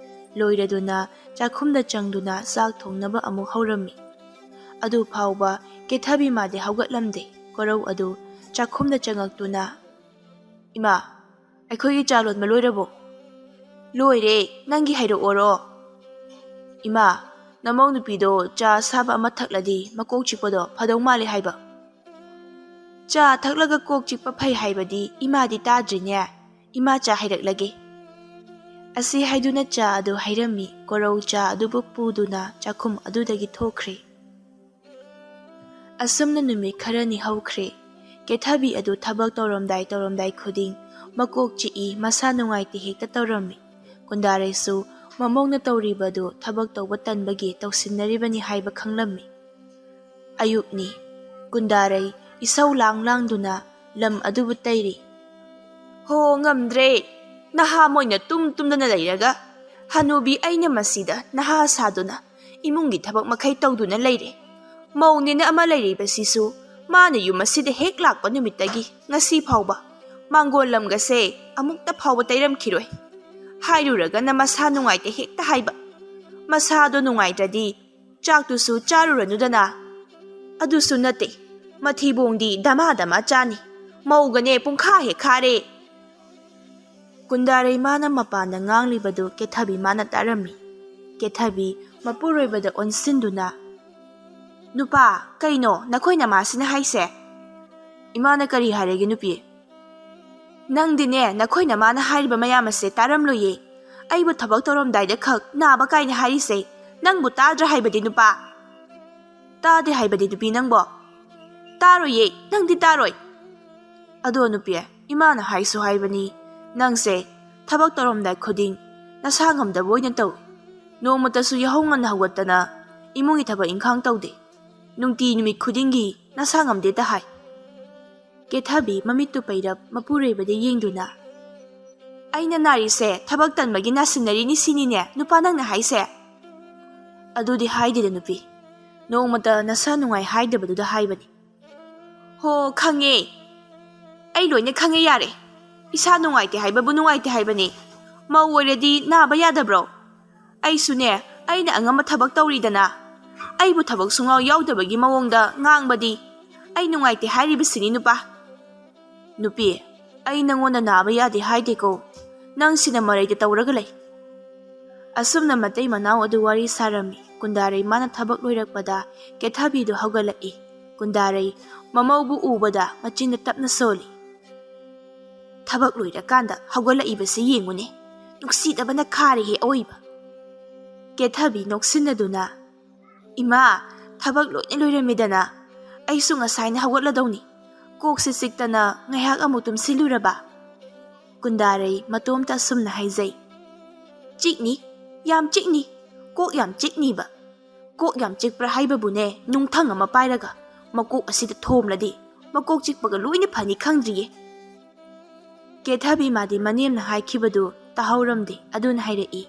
ꯂꯣꯏꯔꯗꯨꯅ ꯆꯥꯛꯈꯨꯝꯗ ꯆꯪꯗꯨꯅ ꯆꯥꯛ ꯊꯣꯡꯅꯕ ꯑꯃꯨꯛ ꯍꯧꯔꯝꯃꯤ꯫ ꯑꯗꯨ ꯐꯥꯎꯕ ꯀꯦꯊꯕꯤ ꯃꯥꯗꯤ ꯍꯧꯒꯠꯂꯝꯗꯦ꯫ ꯀꯣꯔꯧ ꯑꯗꯨ ꯆꯥꯛꯈꯨꯝꯗ ꯆꯪꯉꯛꯇꯨꯅ, "ꯏꯃꯥ, ꯑꯩꯈꯣꯏꯒꯤ ꯆꯥ ꯂꯣꯟꯕ ꯂꯣꯏꯔꯕꯣ?" "ꯂꯣꯏꯔꯦ, ꯅꯪꯒꯤ ꯍꯥꯏꯔꯛꯑꯣꯔꯣ?" "ꯏꯃꯥ, ꯅꯃꯧ ꯅꯨꯄꯤꯗꯣ ꯆꯥ ꯑꯁꯥꯕ ꯑꯃ ꯊꯛꯂꯗꯤ ꯃꯀꯣꯛ ꯆꯤꯛꯄꯗꯣ ꯐꯗꯧ ꯃꯥꯜꯂꯦ ꯍꯥꯏꯕ꯫" "ꯆꯥ ꯊꯛꯂꯒ ꯀꯣꯛ ꯆꯤꯛꯄ ꯐꯩ ꯍꯥꯏꯕꯗꯤ ꯏꯃꯥꯗꯤ ꯇꯥꯗ꯭ꯔꯤꯅꯦ꯫ ꯏꯃꯥ ꯆꯥ ꯍꯩꯔꯛꯂꯒꯦ꯫" ꯑꯁꯤ ꯍꯥꯏꯗꯨꯅ ꯆꯥ ꯑꯗꯨ ꯍꯩꯔꯝꯃꯤ꯫ ꯀꯣꯔꯧ ꯆꯥ ꯑꯗꯨꯕꯨ ꯄꯨꯗꯨꯅ ꯆꯥꯛꯈꯨꯝ ꯑꯗꯨꯗꯒꯤ ꯊꯣꯛꯈ꯭ꯔꯦ꯫ ꯑꯁꯨꯝꯅ ꯅꯨꯃꯤꯠ ꯈꯔꯅꯤ ꯍꯧꯈ꯭ꯔꯦ꯫ ꯀꯦꯊꯕꯤ ꯑꯗꯨ ꯊꯕꯛ ꯇꯧꯔꯝꯗꯥꯏ ꯇꯧꯔꯝꯗꯥꯏ ꯈꯨꯗꯤꯡ ꯃꯀꯣꯛ ꯆꯤꯛꯏ, ꯃꯁꯥ ꯅꯨꯡꯉꯥꯏꯇꯦ ꯍꯦꯛꯇ ꯇꯧꯔꯝꯃꯤ꯫ ꯀꯨꯟꯗꯥꯔꯩꯁꯨ ꯃꯃꯧꯅ ꯇꯧꯔꯤꯕꯗꯨ ꯊꯕꯛ ꯇꯧꯕ ꯇꯟꯕꯒꯤ ꯇꯧꯁꯤꯟꯅꯔꯤꯕꯅꯤ ꯍꯥꯏꯕ ꯈꯪꯂꯝꯃꯤ꯫ ꯑꯌꯨꯛꯅꯤ꯫ ꯀꯨꯟꯗꯥꯔꯩ ꯏꯁꯧ ꯂꯥꯡ ꯂꯥꯡꯗꯨꯅ ꯂꯝ ꯑꯗꯨꯕꯨ ꯇꯩꯔꯤ꯫ "ꯍꯣ, ꯉꯝꯗ꯭ꯔꯦ꯫ ꯅꯍꯥ ꯃꯣꯏꯅ ꯇꯨꯝ ꯇꯨꯝꯗꯅ ꯂꯩꯔꯒ, ꯍꯅꯨꯕꯤ ꯑꯩꯅ ꯃꯁꯤꯗ ꯅꯍꯥ ꯁꯥꯗꯨꯅ ꯏꯃꯨꯡꯒꯤ ꯊꯕꯛ ꯃꯈꯩ ꯇꯧꯗꯨꯅ ꯂꯩꯔꯦ꯫ ꯃꯧꯅꯦꯅ ꯑꯃ ꯂꯩꯔꯤꯕꯁꯤꯁꯨ ꯃꯥꯅ ꯌꯨꯝ ꯑꯁꯤꯗ ꯍꯦꯛ ꯂꯥꯛꯄ ꯅꯨꯃꯤꯠꯇꯒꯤ ꯉꯁꯤ ꯐꯥꯎꯕ ꯃꯥꯡꯒꯣꯜ ꯂꯝꯒꯁꯦ ꯑꯃꯨꯛꯇ ꯐꯥꯎꯕ ꯇꯩꯔꯝꯈꯤꯔꯣꯏ꯫ ꯍꯥꯏꯔꯨꯔꯒꯅ ꯃꯁꯥ ꯅꯨꯡꯉꯥꯏꯇꯦ ꯍꯦꯛꯇ ꯍꯥꯏꯕ꯫ ꯃꯁꯥꯗꯣ ꯅꯨꯡꯉꯥꯏꯇ꯭ꯔꯗꯤ ꯆꯥꯛꯇꯨꯁꯨ ꯆꯥꯔꯨꯔꯅꯨꯗꯅ꯫ ꯑꯗꯨꯁꯨ ꯅꯠꯇꯦ, ꯃꯊꯤꯕꯣꯡꯗꯤ ꯗꯃꯥ ꯗꯃꯥ ꯆꯥꯅꯤ꯫ ꯃꯧꯒꯅꯦ ꯄꯨꯡꯈꯥ ꯍꯦꯛ ꯈꯥꯔꯦ꯫" ꯀꯨꯟꯗꯥꯔꯩ ꯃꯥꯅ ꯃꯄꯥꯟꯗ ꯉꯥꯡꯂꯤꯕꯗꯨ ꯀꯦꯊꯕꯤ ꯃꯥꯅ ꯇꯥꯔꯝꯃꯤ꯫ ꯀꯦꯊꯕꯤ ꯃꯄꯨꯔꯣꯏꯕꯗ ꯑꯣꯟꯁꯤꯟꯗꯨꯅ, "ꯅꯨꯄꯥ, ꯀꯩꯅꯣ ꯅꯈꯣꯏ ꯅꯃꯥꯁꯤꯅ ꯍꯥꯏꯁꯦ?" "ꯏꯃꯥꯅ ꯀꯔꯤ ꯍꯥꯏꯔꯒꯦ ꯅꯨꯄꯤ?" "ꯅꯪꯗꯤꯅꯦ ꯅꯈꯣꯏ ꯅꯃꯥꯅ ꯍꯥꯏꯔꯤꯕ ꯃꯌꯥꯝ ꯑꯁꯦ ꯇꯥꯔꯝꯂꯣꯏꯌꯦ꯫ ꯑꯩꯕꯨ ꯊꯕꯛ ꯇꯧꯔꯝꯗꯥꯏꯗ ꯈꯛ ꯅꯥꯕ ꯀꯥꯏꯅ ꯍꯥꯏꯔꯤꯁꯦ ꯅꯪꯕꯨ ꯇꯥꯗ꯭ꯔꯥ ꯍꯥꯏꯕꯗꯤ ꯅꯨꯄꯥ?" "ꯇꯥꯗꯦ ꯍꯥꯏꯕꯗꯤ ꯅꯨꯄꯤ ꯅꯪꯕꯣ?" "ꯇꯥꯔꯣꯏꯌꯦ, ꯅꯪꯗꯤ ꯇꯥꯔꯣꯏ꯫" "ꯑꯗꯣ ꯅꯨꯄꯤ, ꯏꯃꯥꯅ ꯍꯥꯏꯁꯨ ꯍꯥꯏꯕꯅꯤ, ꯅꯪꯁꯦ ꯊꯕꯛ ꯇꯧꯔꯝꯗꯥꯏ ꯈꯨꯗꯤꯡ ꯅꯁꯥ ꯉꯝꯗꯕ ꯑꯣꯏꯅ ꯇꯧꯏ꯫ ꯅꯣꯡꯃꯇꯁꯨ ꯌꯥꯍꯧ ꯉꯟꯅ ꯍꯧꯒꯠꯇꯅ ꯏꯃꯨꯡꯒꯤ ꯊꯕꯛ ꯏꯪꯈꯥꯡ ꯇꯧꯗꯦ꯫ ꯅꯨꯡꯇꯤ ꯅꯨꯃꯤꯠ ꯈꯨꯗꯤꯡꯒꯤ ꯅꯁꯥ ꯉꯝꯗꯦꯇ ꯍꯥꯏ꯫" ꯀꯦꯊꯕꯤ ꯃꯃꯤꯠꯇꯨ ꯄꯩꯔꯞ ꯃꯄꯨꯔꯣꯏꯕꯗ ꯌꯦꯡꯗꯨꯅ, "ꯑꯩꯅ ꯅꯥꯔꯤꯁꯦ ꯊꯕꯛ ꯇꯟꯕꯒꯤ ꯅꯥꯁꯤꯟꯅꯔꯤꯅꯤ ꯁꯤꯅꯤꯅꯦ ꯅꯨꯄꯥ ꯅꯪꯅ ꯍꯥꯏꯁꯦ?" "ꯑꯗꯨꯗꯤ ꯍꯥꯏꯗꯦꯗ ꯅꯨꯄꯤ, ꯅꯣꯡꯃꯇ ꯅꯁꯥ ꯅꯨꯡꯉꯥꯏ ꯍꯥꯏꯗꯕꯗꯨꯗ ꯍꯥꯏꯕꯅꯤ꯫" "ꯍꯣ, ꯈꯪꯉꯦ, ꯑꯩ ꯂꯣꯏꯅ ꯈꯪꯉꯦ ꯌꯥꯔꯦ꯫ ꯏꯁꯥ ꯅꯨꯡꯉꯥꯏꯇꯦ ꯍꯥꯏꯕꯕꯨ ꯅꯨꯡꯉꯥꯏꯇꯦ ꯍꯥꯏꯕꯅꯤ꯫ ꯃꯧ ꯑꯣꯏꯔꯗꯤ ꯅꯥꯕ ꯌꯥꯗꯕ꯭ꯔꯣ? ꯑꯩꯁꯨꯅꯦ, ꯑꯩꯅ ꯑꯉꯝꯕ ꯊꯕꯛ ꯇꯧꯔꯤꯗꯅ꯫ ꯑꯩꯕꯨ ꯊꯕꯛ ꯁꯨꯡꯌꯥꯎ ꯌꯥꯎꯗꯕꯒꯤ ꯃꯑꯣꯡꯗ ꯉꯥꯡꯕꯗꯤ ꯑꯩ ꯅꯨꯡꯉꯥꯏꯇꯦ ꯍꯥꯏꯔꯤꯕꯁꯤꯅꯤ ꯅꯨꯄꯥ꯫ "ꯅꯨꯄꯤ, ꯑꯩ ꯅꯪꯉꯣꯟꯗ ꯅꯥꯕ ꯌꯥꯗꯦ ꯍꯥꯏꯗꯦꯀꯣ, ꯅꯪꯁꯤꯅ ꯃꯔꯩꯗ ꯇꯧꯔꯒ ꯂꯩ"꯫ ꯑꯁꯨꯝꯅ ꯃꯇꯩ ꯃꯅꯥꯎ ꯑꯗꯨ ꯋꯥꯔꯤ ꯁꯥꯔꯝꯃꯤ꯫ ꯀꯨꯟꯗꯥꯔꯩ ꯃꯥꯅ ꯊꯕꯛ ꯂꯣꯏꯔꯛꯄꯗ ꯀꯦꯊꯕꯤꯗꯨ ꯍꯧꯒꯠꯂꯛꯏ꯫ ꯀꯨꯟꯗꯥꯔꯩ ꯃꯃꯧꯕꯨ ꯎꯕꯗ ꯃꯆꯤꯟꯗ ꯇꯞꯅ ꯁꯣꯜꯂꯤ꯫ "ꯊꯕꯛ ꯂꯣꯏꯔꯀꯥꯟꯗ ꯍꯧꯒꯠꯂꯛꯏꯕꯁꯤ ꯌꯦꯡꯉꯨꯅꯦ, ꯅꯨꯡꯁꯤꯗꯕꯅ ꯈꯥꯔꯦꯍꯦ ꯑꯑꯣꯏꯕ"꯫ ꯀꯦꯊꯕꯤ ꯅꯣꯛꯁꯤꯟꯅꯗꯨꯅ, "ꯏꯃꯥ, ꯊꯕꯛ ꯂꯣꯏꯅ ꯂꯣꯏꯔꯝꯃꯤꯗꯅ, ꯑꯩꯁꯨ ꯉꯁꯥꯏꯅ ꯍꯧꯒꯠꯂꯗꯧꯅꯤ꯫ ꯀꯣꯛꯁꯤ ꯆꯤꯛꯇꯅ ꯉꯥꯏꯍꯥꯛ ꯑꯃꯨꯛ ꯇꯨꯝꯁꯤꯜꯂꯨꯔꯕ"꯫ ꯀꯨꯟꯗꯥꯔꯩ ꯃꯇꯣꯝꯇ ꯑꯁꯨꯝꯅ ꯍꯥꯏꯖꯩ꯫ "ꯆꯤꯛꯅꯤ, ꯌꯥꯝ ꯆꯤꯛꯅꯤ, ꯀꯣꯛ ꯌꯥꯝ ꯆꯤꯛꯅꯤꯕ꯫ ꯀꯣꯛ ꯌꯥꯝ ꯆꯤꯛꯄ꯭ꯔꯥ ꯍꯥꯏꯕꯕꯨꯅꯦ, ꯅꯨꯡꯊꯪ ꯑꯃ ꯄꯥꯏꯔꯒ ꯃꯀꯣꯛ ꯑꯁꯤꯗ ꯊꯣꯝꯂꯗꯤ ꯃꯀꯣꯛ ꯆꯤꯛꯄꯒ ꯂꯣꯏꯅ ꯐꯅꯤ ꯈꯪꯗ꯭ꯔꯤꯌꯦ"꯫ ꯀꯦꯊꯕꯤ ꯃꯥꯗꯤ ꯃꯅꯦꯝꯅ ꯍꯥꯏꯈꯤꯕꯗꯨ ꯇꯥꯍꯧꯔꯝꯗꯦ, ꯑꯗꯨꯅ ꯍꯥꯏꯔꯛꯏ꯫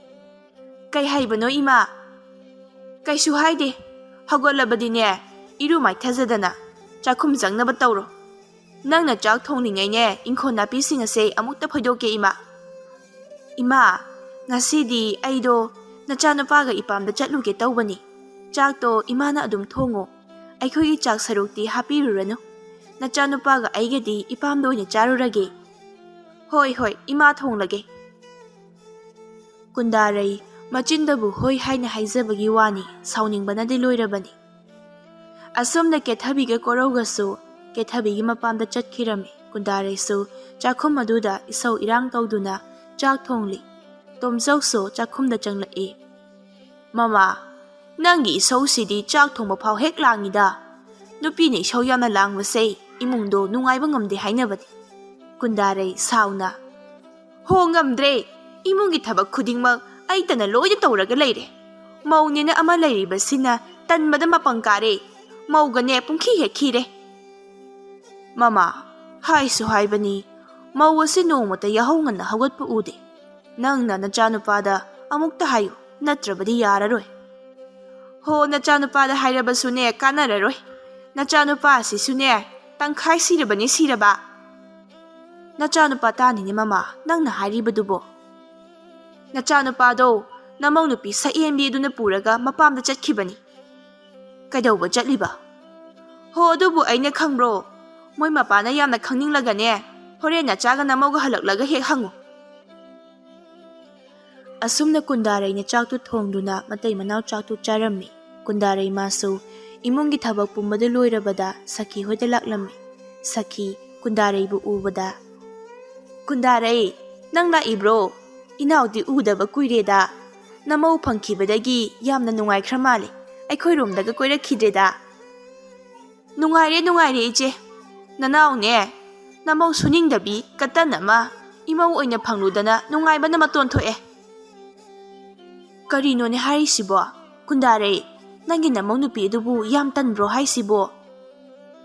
"ꯀꯩ ꯍꯥꯏꯕꯅꯣ ꯏꯃꯥ?" "ꯀꯩꯁꯨ ꯍꯥꯏꯗꯦ꯫ ꯍꯧꯒꯠꯂꯕꯗꯤꯅꯦ, ꯏꯔꯨ ꯃꯥꯏꯊꯖꯗꯅ ꯆꯥꯛꯈꯨꯝ ꯆꯪꯅꯕ ꯇꯧꯔꯣ꯫ ꯅꯪꯅ ꯆꯥꯛ ꯊꯣꯡꯂꯤꯉꯩꯅꯦ, ꯏꯪꯈꯣꯜ ꯅꯥꯄꯤꯁꯤꯡ ꯑꯁꯦ ꯑꯃꯨꯛꯇ ꯐꯣꯏꯗꯣꯛꯀꯦ ꯏꯃꯥ"꯫ "ꯏꯃꯥ, ꯉꯁꯤꯗꯤ ꯑꯩꯗꯣ ꯅꯆꯥꯅꯨꯄꯥꯒ ꯏꯄꯥꯝꯗ ꯆꯠꯂꯨꯒꯦ ꯇꯧꯕꯅꯤ꯫ ꯆꯥꯛꯇꯣ ꯏꯃꯥꯅ ꯑꯗꯨꯝ ꯊꯣꯡꯉꯣ꯫ ꯑꯩꯈꯣꯏꯒꯤ ꯆꯥꯛ ꯁꯔꯨꯛꯇꯤ ꯍꯥꯞꯄꯤꯔꯨꯔꯅꯨ꯫ ꯅꯆꯥꯅꯨꯄꯥꯒ ꯑꯩꯒꯗꯤ ꯏꯄꯥꯝꯗ ꯑꯣꯏꯅ ꯆꯥꯔꯨꯔꯒꯦ"꯫ "ꯍꯣꯏ, ꯍꯣꯏ, ꯏꯃꯥ ꯊꯣꯡꯂꯒꯦ"꯫ ꯀꯨꯟꯗꯥꯔꯩ ꯃꯆꯤꯟꯗꯕꯨ ꯍꯣꯏ ꯍꯥꯏꯅ ꯍꯥꯏꯖꯕꯒꯤ ꯋꯥꯅꯤ, ꯁꯥꯎꯅꯤꯡꯕꯅꯗꯤ ꯂꯣꯏꯔꯕꯅꯤ꯫ ꯑꯁꯨꯝꯅ ꯀꯦꯊꯕꯤꯒ ꯀꯣꯔꯧꯒꯁꯨ ꯀꯦꯊꯕꯤꯒꯤ ꯃꯄꯥꯝꯗ ꯆꯠꯈꯤꯔꯝꯃꯤ꯫ ꯀꯨꯟꯗꯥꯔꯩꯁꯨ ꯆꯥꯛꯈꯨꯝ ꯑꯗꯨꯗ ꯏꯁꯧ ꯏꯔꯥꯡ ꯇꯧꯗꯨꯅ ꯆꯥꯛ ꯊꯣꯡꯂꯤ꯫ ꯇꯣꯝꯆꯧꯁꯨ ꯆꯥꯛꯈꯨꯝꯗ ꯆꯪꯂꯛꯏ꯫ "ꯃꯃꯥ, ꯅꯪꯒꯤ ꯏꯁꯧꯁꯤꯗꯤ ꯆꯥꯛ ꯊꯣꯡꯕ ꯐꯥꯎ ꯍꯦꯛ ꯂꯥꯡꯉꯤꯗ꯫ ꯅꯨꯄꯤꯅ ꯏꯁꯧ ꯌꯥꯝꯅ ꯂꯥꯡꯕꯁꯦ ꯏꯃꯨꯡꯗꯣ ꯅꯨꯡꯉꯥꯏꯕ ꯉꯝꯗꯦ ꯍꯥꯏꯅꯕꯅꯤ"꯫ ꯀꯨꯟꯗꯥꯔꯩ ꯁꯥꯎꯅ, "ꯍꯣ, ꯉꯝꯗ꯭ꯔꯦ꯫ ꯏꯃꯨꯡꯒꯤ ꯊꯕꯛ ꯈꯨꯗꯤꯡꯃꯛ ꯑꯩꯇꯅ ꯂꯣꯏꯅ ꯇꯧꯔꯒ ꯂꯩꯔꯦ꯫ ꯃꯧꯅꯦꯅ ꯑꯃ ꯂꯩꯔꯤꯕꯁꯤꯅ ꯇꯟꯕꯗ ꯃꯄꯪ ꯀꯥꯔꯦ꯫ ꯃꯧꯒꯅꯦ ꯄꯨꯡꯈꯤ ꯍꯦꯛ ꯈꯤꯔꯦ"꯫ "ꯃꯃꯥ, ꯍꯥꯏꯁꯨ ꯍꯥꯏꯕꯅꯤ, ꯃꯧ ꯑꯁꯤ ꯅꯣꯡꯃꯇ ꯌꯥꯍꯧ ꯉꯟꯅ ꯍꯧꯒꯠꯄ ꯎꯗꯦ꯫ ꯅꯪꯅ ꯅꯆꯥꯅꯨꯄꯥꯗ ꯑꯃꯨꯛꯇ ꯍꯥꯏꯌꯨ, ꯅꯠꯇ꯭ꯔꯕꯗꯤ ꯌꯥꯔꯔꯣꯏ"꯫ "ꯍꯣ, ꯅꯆꯥꯅꯨꯄꯥꯗ ꯍꯥꯏꯔꯕꯁꯨꯅꯦ ꯀꯥꯟꯅꯔꯔꯣꯏ꯫ ꯅꯆꯥꯅꯨꯄꯥ ꯑꯁꯤꯁꯨꯅꯦ ꯇꯪꯈꯥꯏ ꯁꯤꯔꯕꯅꯤ ꯁꯤꯔꯕ"꯫ "ꯅꯆꯥꯅꯨꯄꯥ ꯇꯥꯅꯤꯅꯦ ꯃꯃꯥ, ꯅꯪꯅ ꯍꯥꯏꯔꯤꯕꯗꯨꯕꯣ"꯫ "ꯅꯆꯥꯅꯨꯄꯥꯗꯣ ꯅꯃꯧ ꯅꯨꯄꯤ ꯁꯛꯍꯦꯟꯕꯤ ꯑꯗꯨꯅ ꯄꯨꯔꯒ ꯃꯄꯥꯝꯗ ꯆꯠꯈꯤꯕꯅꯤ"꯫ "ꯀꯩꯗꯧꯕ ꯆꯠꯂꯤꯕ?" "ꯍꯣ, ꯑꯗꯨꯕꯨ ꯑꯩꯅ ꯈꯪꯕ꯭ꯔꯣ? ꯃꯣꯏ ꯃꯄꯥꯅ ꯌꯥꯝꯅ ꯈꯪꯅꯤꯡꯂꯒꯅꯦ, ꯍꯣꯔꯦꯟ ꯅꯆꯥꯒ ꯅꯃꯧꯒ ꯍꯜꯂꯛꯂꯒ ꯍꯦꯛ ꯍꯪꯉꯨ꯫ ꯑꯁꯨꯝꯅ ꯀꯨꯟꯗꯥꯔꯩꯅ ꯆꯥꯛꯇꯨ ꯊꯣꯡꯗꯨꯅ ꯃꯇꯩ ꯃꯅꯥꯎ ꯆꯥꯛꯇꯨ ꯆꯥꯔꯝꯃꯤ꯫ ꯀꯨꯟꯗꯥꯔꯩ ꯃꯥꯁꯨ ꯏꯃꯨꯡꯒꯤ ꯊꯕꯛ ꯄꯨꯝꯕꯗꯨ ꯂꯣꯏꯔꯕꯗ ꯁꯈꯤ ꯍꯣꯏꯗ ꯂꯥꯛꯂꯝꯃꯤ꯫ ꯁꯈꯤ ꯀꯨꯟꯗꯥꯔꯩꯕꯨ ꯎꯕꯗ, "ꯀꯨꯟꯗꯥꯔꯩ, ꯅꯪ ꯂꯥꯛꯏꯕ꯭ꯔꯣ? ꯏꯅꯥꯎꯗꯤ ꯎꯗꯕ ꯀꯨꯏꯔꯦꯗ꯫ ꯅꯃꯧ ꯐꯪꯈꯤꯕꯗꯒꯤ ꯌꯥꯝꯅ ꯅꯨꯡꯉꯥꯏꯈ꯭ꯔ ꯃꯥꯜꯂꯦ꯫ ꯑꯩꯈꯣꯏꯔꯣꯝꯗꯒ ꯀꯣꯏꯔꯛꯈꯤꯗ꯭ꯔꯦꯗ?" "ꯅꯨꯡꯉꯥꯏꯔꯦ, ꯅꯨꯡꯉꯥꯏꯔꯦ ꯏꯆꯦ꯫ ꯅꯅꯥꯎꯅꯦ, ꯅꯃꯧ ꯁꯨꯅꯤꯡꯗꯕꯤ ꯀꯇꯟ ꯑꯃ ꯏꯃꯧ ꯑꯣꯏꯅ ꯐꯪꯂꯨꯗꯅ ꯅꯨꯡꯉꯥꯏꯕꯅ ꯃꯇꯣꯟ ꯊꯣꯛꯑꯦ꯫" "ꯀꯔꯤꯅꯣꯅꯦ ꯍꯥꯏꯔꯤꯁꯤꯕꯣ? ꯀꯨꯟꯗꯥꯔꯩ, ꯅꯪꯒꯤ ꯅꯃꯧ ꯅꯨꯄꯤ ꯑꯗꯨꯕꯨ ꯌꯥꯝ ꯇꯟꯕ꯭ꯔꯣ ꯍꯥꯏꯁꯤꯕꯣ?"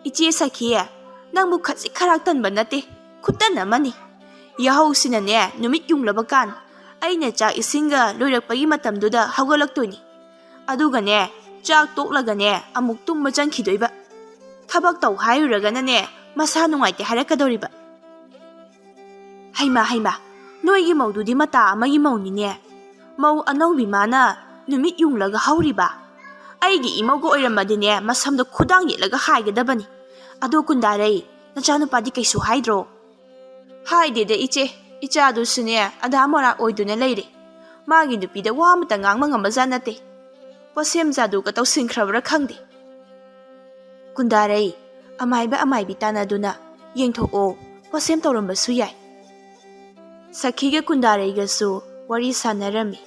"ꯏꯆꯦ ꯁꯈꯤ, ꯅꯪꯕꯨ ꯈꯖꯤꯛ ꯈꯔꯥꯛ ꯇꯟꯕ ꯅꯠꯇꯦ, ꯈꯨꯇꯟ ꯑꯃꯅꯤ꯫ ꯌꯥꯍꯧꯁꯤꯅꯅꯦ ꯅꯨꯃꯤꯠ ꯌꯨꯡꯂꯕ ꯀꯥꯟ, ꯑꯩꯅ ꯆꯥꯛ ꯏꯁꯤꯡꯒ ꯂꯣꯏꯔꯛꯄꯒꯤ ꯃꯇꯝꯗꯨꯗ ꯍꯧꯒꯠꯂꯛꯇꯣꯏꯅꯤ꯫ ꯑꯗꯨꯒꯅꯦ, ꯆꯥꯛ ꯇꯣꯛꯂꯒꯅꯦ ꯑꯃꯨꯛ ꯇꯨꯝꯕ ꯆꯪꯈꯤꯗꯣꯏꯕ꯫ ꯊꯕꯛ ꯇꯧ ꯍꯥꯏꯔꯨꯔꯒꯅꯅꯦ ꯃꯁꯥ ꯅꯨꯡꯉꯥꯏꯇꯦ ꯍꯥꯏꯔꯛꯀꯗꯧꯔꯤꯕ꯫" "ꯍꯩꯃꯥ, ꯍꯩꯃꯥ, ꯅꯣꯏꯒꯤ ꯃꯧꯗꯨꯗꯤ ꯃꯇꯥ ꯑꯃꯒꯤ ꯃꯧꯅꯤꯅꯦ꯫ ꯃꯧ ꯑꯅꯧꯕꯤ ꯃꯥꯅ ꯅꯨꯃꯤꯠ ꯌꯨꯡꯂꯒ ꯍꯧꯔꯤꯕ? ꯑꯩꯒꯤ ꯏꯃꯧꯒ ꯑꯣꯏꯔꯝꯃꯗꯤꯅꯦ ꯃꯁꯝꯗ ꯈꯨꯗꯥꯡ ꯌꯦꯠꯂꯒ ꯍꯥꯏꯒꯗꯕꯅꯤ꯫ ꯑꯗꯣ ꯀꯨꯟꯗꯥꯔꯩ, ꯅꯆꯥꯅꯨꯄꯥꯗꯤ ꯀꯩꯁꯨ ꯍꯥꯏꯗ꯭ꯔꯣ?" "ꯍꯥꯏꯗꯦꯗ ꯏꯆꯦ, ꯏꯆꯥꯗꯨꯁꯨꯅꯦ ꯑꯙꯥ ꯃꯣꯔꯥ ꯑꯣꯏꯗꯨꯅ ꯂꯩꯔꯦ꯫ ꯃꯥꯒꯤ ꯅꯨꯄꯤꯗ ꯋꯥ ꯑꯃꯇ ꯉꯥꯡꯕ ꯉꯝꯕꯖꯥꯠ ꯅꯠꯇꯦ꯫ ꯄꯣꯠꯁꯦꯝ ꯖꯥꯗꯨꯒ ꯇꯧꯁꯤꯟꯈ꯭ꯔꯕ꯭ꯔꯥ ꯈꯪꯗꯦ꯫" "ꯀꯨꯟꯗꯥꯔꯩ, ꯑꯃꯥꯏꯕ ꯑꯃꯥꯏꯕꯤ ꯇꯥꯟꯅꯗꯨꯅ ꯌꯦꯡꯊꯣꯛꯑꯣ, ꯄꯣꯠꯁꯦꯝ ꯇꯧꯔꯝꯕꯁꯨ ꯌꯥꯏ꯫" ꯁꯈꯤꯒ ꯀꯨꯟꯗꯥꯔꯩꯒꯁꯨ ꯋꯥꯔꯤ ꯁꯥꯟꯅꯔꯝꯃꯤ꯫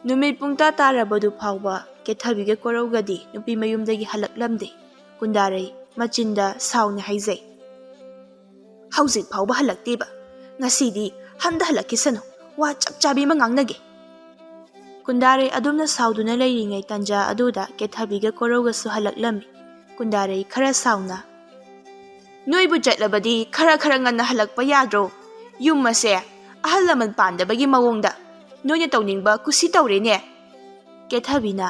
ꯅꯨꯃꯤꯠ ꯄꯨꯡꯇꯥ ꯇꯥꯔꯕꯗꯨ ꯐꯥꯎꯕ ꯀꯦꯊꯕꯤꯒ ꯀꯣꯔꯧꯒꯗꯤ ꯅꯨꯄꯤ ꯃꯌꯨꯝꯗꯒꯤ ꯍꯜꯂꯛꯂꯝꯗꯦ꯫ ꯀꯨꯟꯗꯥꯔꯩ ꯃꯆꯤꯟꯗ ꯁꯥꯎꯅ ꯍꯥꯏꯖꯩ, "ꯍꯧꯖꯤꯛ ꯐꯥꯎꯕ ꯍꯜꯂꯛꯇꯦꯕ꯫ ꯉꯁꯤꯗꯤ ꯍꯟꯗ ꯍꯜꯂꯛꯈꯤꯁꯅꯨ, ꯋꯥ ꯆꯞ ꯆꯥꯕꯤ ꯑꯃ ꯉꯥꯡꯅꯒꯦ꯫" ꯀꯨꯟꯗꯥꯔꯩ ꯑꯗꯨꯝꯅ ꯁꯥꯎꯗꯨꯅ ꯂꯩꯔꯤꯉꯩ ꯇꯥꯟꯖꯥ ꯑꯗꯨꯗ ꯀꯦꯊꯕꯤꯒ ꯀꯣꯔꯧꯒꯁꯨ ꯍꯜꯂꯛꯂꯝꯃꯤ꯫ ꯀꯨꯟꯗꯥꯔꯩ ꯈꯔ ꯁꯥꯎꯅ, "ꯅꯣꯏꯕꯨ ꯆꯠꯂꯕꯗꯤ ꯈꯔ ꯈꯔ ꯉꯟꯅ ꯍꯜꯂꯛꯄ ꯌꯥꯗ꯭ꯔꯣ? ꯌꯨꯝ ꯑꯁꯦ ꯑꯍꯜ ꯂꯃꯟ ꯄꯥꯟꯗꯕꯒꯤ ꯃꯑꯣꯡꯗ ꯅꯣꯏꯅ ꯇꯧꯅꯤꯡꯕ ꯀꯨꯁꯤ ꯇꯧꯔꯦꯅꯦ꯫" ꯀꯦꯊꯕꯤꯅ,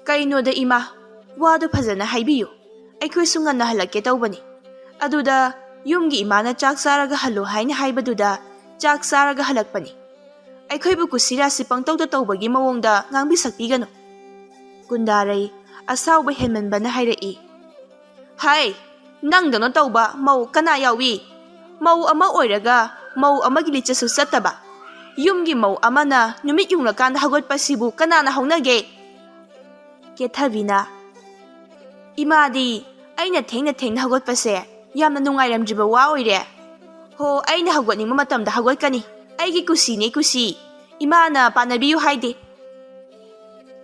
"ꯀꯩꯅꯣꯗ ꯏꯃꯥ, ꯋꯥꯗꯨ ꯐꯖꯅ ꯍꯥꯏꯕꯤꯌꯨ꯫ ꯑꯩꯈꯣꯏꯁꯨ ꯉꯟꯅ ꯍꯜꯂꯛꯀꯦ ꯇꯧꯕꯅꯤ꯫ ꯑꯗꯨꯗ ꯌꯨꯝꯒꯤ ꯏꯃꯥꯅ ꯆꯥꯛ ꯆꯥꯔꯒ ꯍꯜꯂꯨ ꯍꯥꯏꯅ ꯍꯥꯏꯕꯗꯨꯗ ꯆꯥꯛ ꯆꯥꯔꯒ ꯍꯜꯂꯛꯄꯅꯤ꯫ ꯑꯩꯈꯣꯏꯕꯨ ꯀꯨꯁꯤꯔꯥꯁꯤ ꯄꯪꯇꯧꯗ ꯇꯧꯕꯒꯤ ꯃꯑꯣꯡꯗ ꯉꯥꯡꯕꯤ ꯁꯛꯄꯤꯒꯅꯨ꯫" ꯀꯨꯟꯗꯥꯔꯩ ꯑꯁꯥꯎꯕ ꯍꯦꯟꯃꯟꯕꯅ ꯍꯥꯏꯔꯛꯏ, "ꯍꯥꯏ, ꯅꯪꯗꯧꯅ ꯇꯧꯕ ꯃꯧ ꯀꯅꯥ ꯌꯥꯎꯏ? ꯃꯧ ꯑꯃ ꯑꯣꯏꯔꯒ ꯃꯧ ꯑꯃꯒꯤ ꯂꯤꯆꯠꯁꯨ ꯆꯠꯇꯕ꯫ ꯌꯨꯝꯒꯤ ꯃꯧ ꯑꯃꯅ ꯅꯨꯃꯤꯠ ꯌꯨꯡꯂꯀꯥꯟꯗ ꯍꯧꯒꯠꯄꯁꯤꯕꯨ ꯀꯅꯥꯅ ꯍꯧꯅꯒꯦ? ꯀꯦꯊꯕꯤꯅ, "ꯏꯃꯥꯗꯤ ꯑꯩꯅ ꯊꯦꯡꯅ ꯊꯦꯡꯅ ꯍꯧꯒꯠꯄꯁꯦ ꯌꯥꯝꯅ ꯅꯨꯡꯉꯥꯏꯔꯝꯗ꯭ꯔꯤꯕ ꯋꯥ ꯑꯣꯏꯔꯦ꯫ ꯍꯣ, ꯑꯩꯅ ꯍꯧꯒꯠꯅꯤꯡꯕ ꯃꯇꯝꯗ ꯍꯧꯒꯠꯀꯅꯤ꯫ ꯑꯩꯒꯤ ꯀꯨꯁꯤꯅꯦ ꯀꯨꯁꯤ꯫ ꯏꯃꯥꯅ ꯄꯥꯟꯅꯕꯤꯌꯨ ꯍꯥꯏꯗꯦ꯫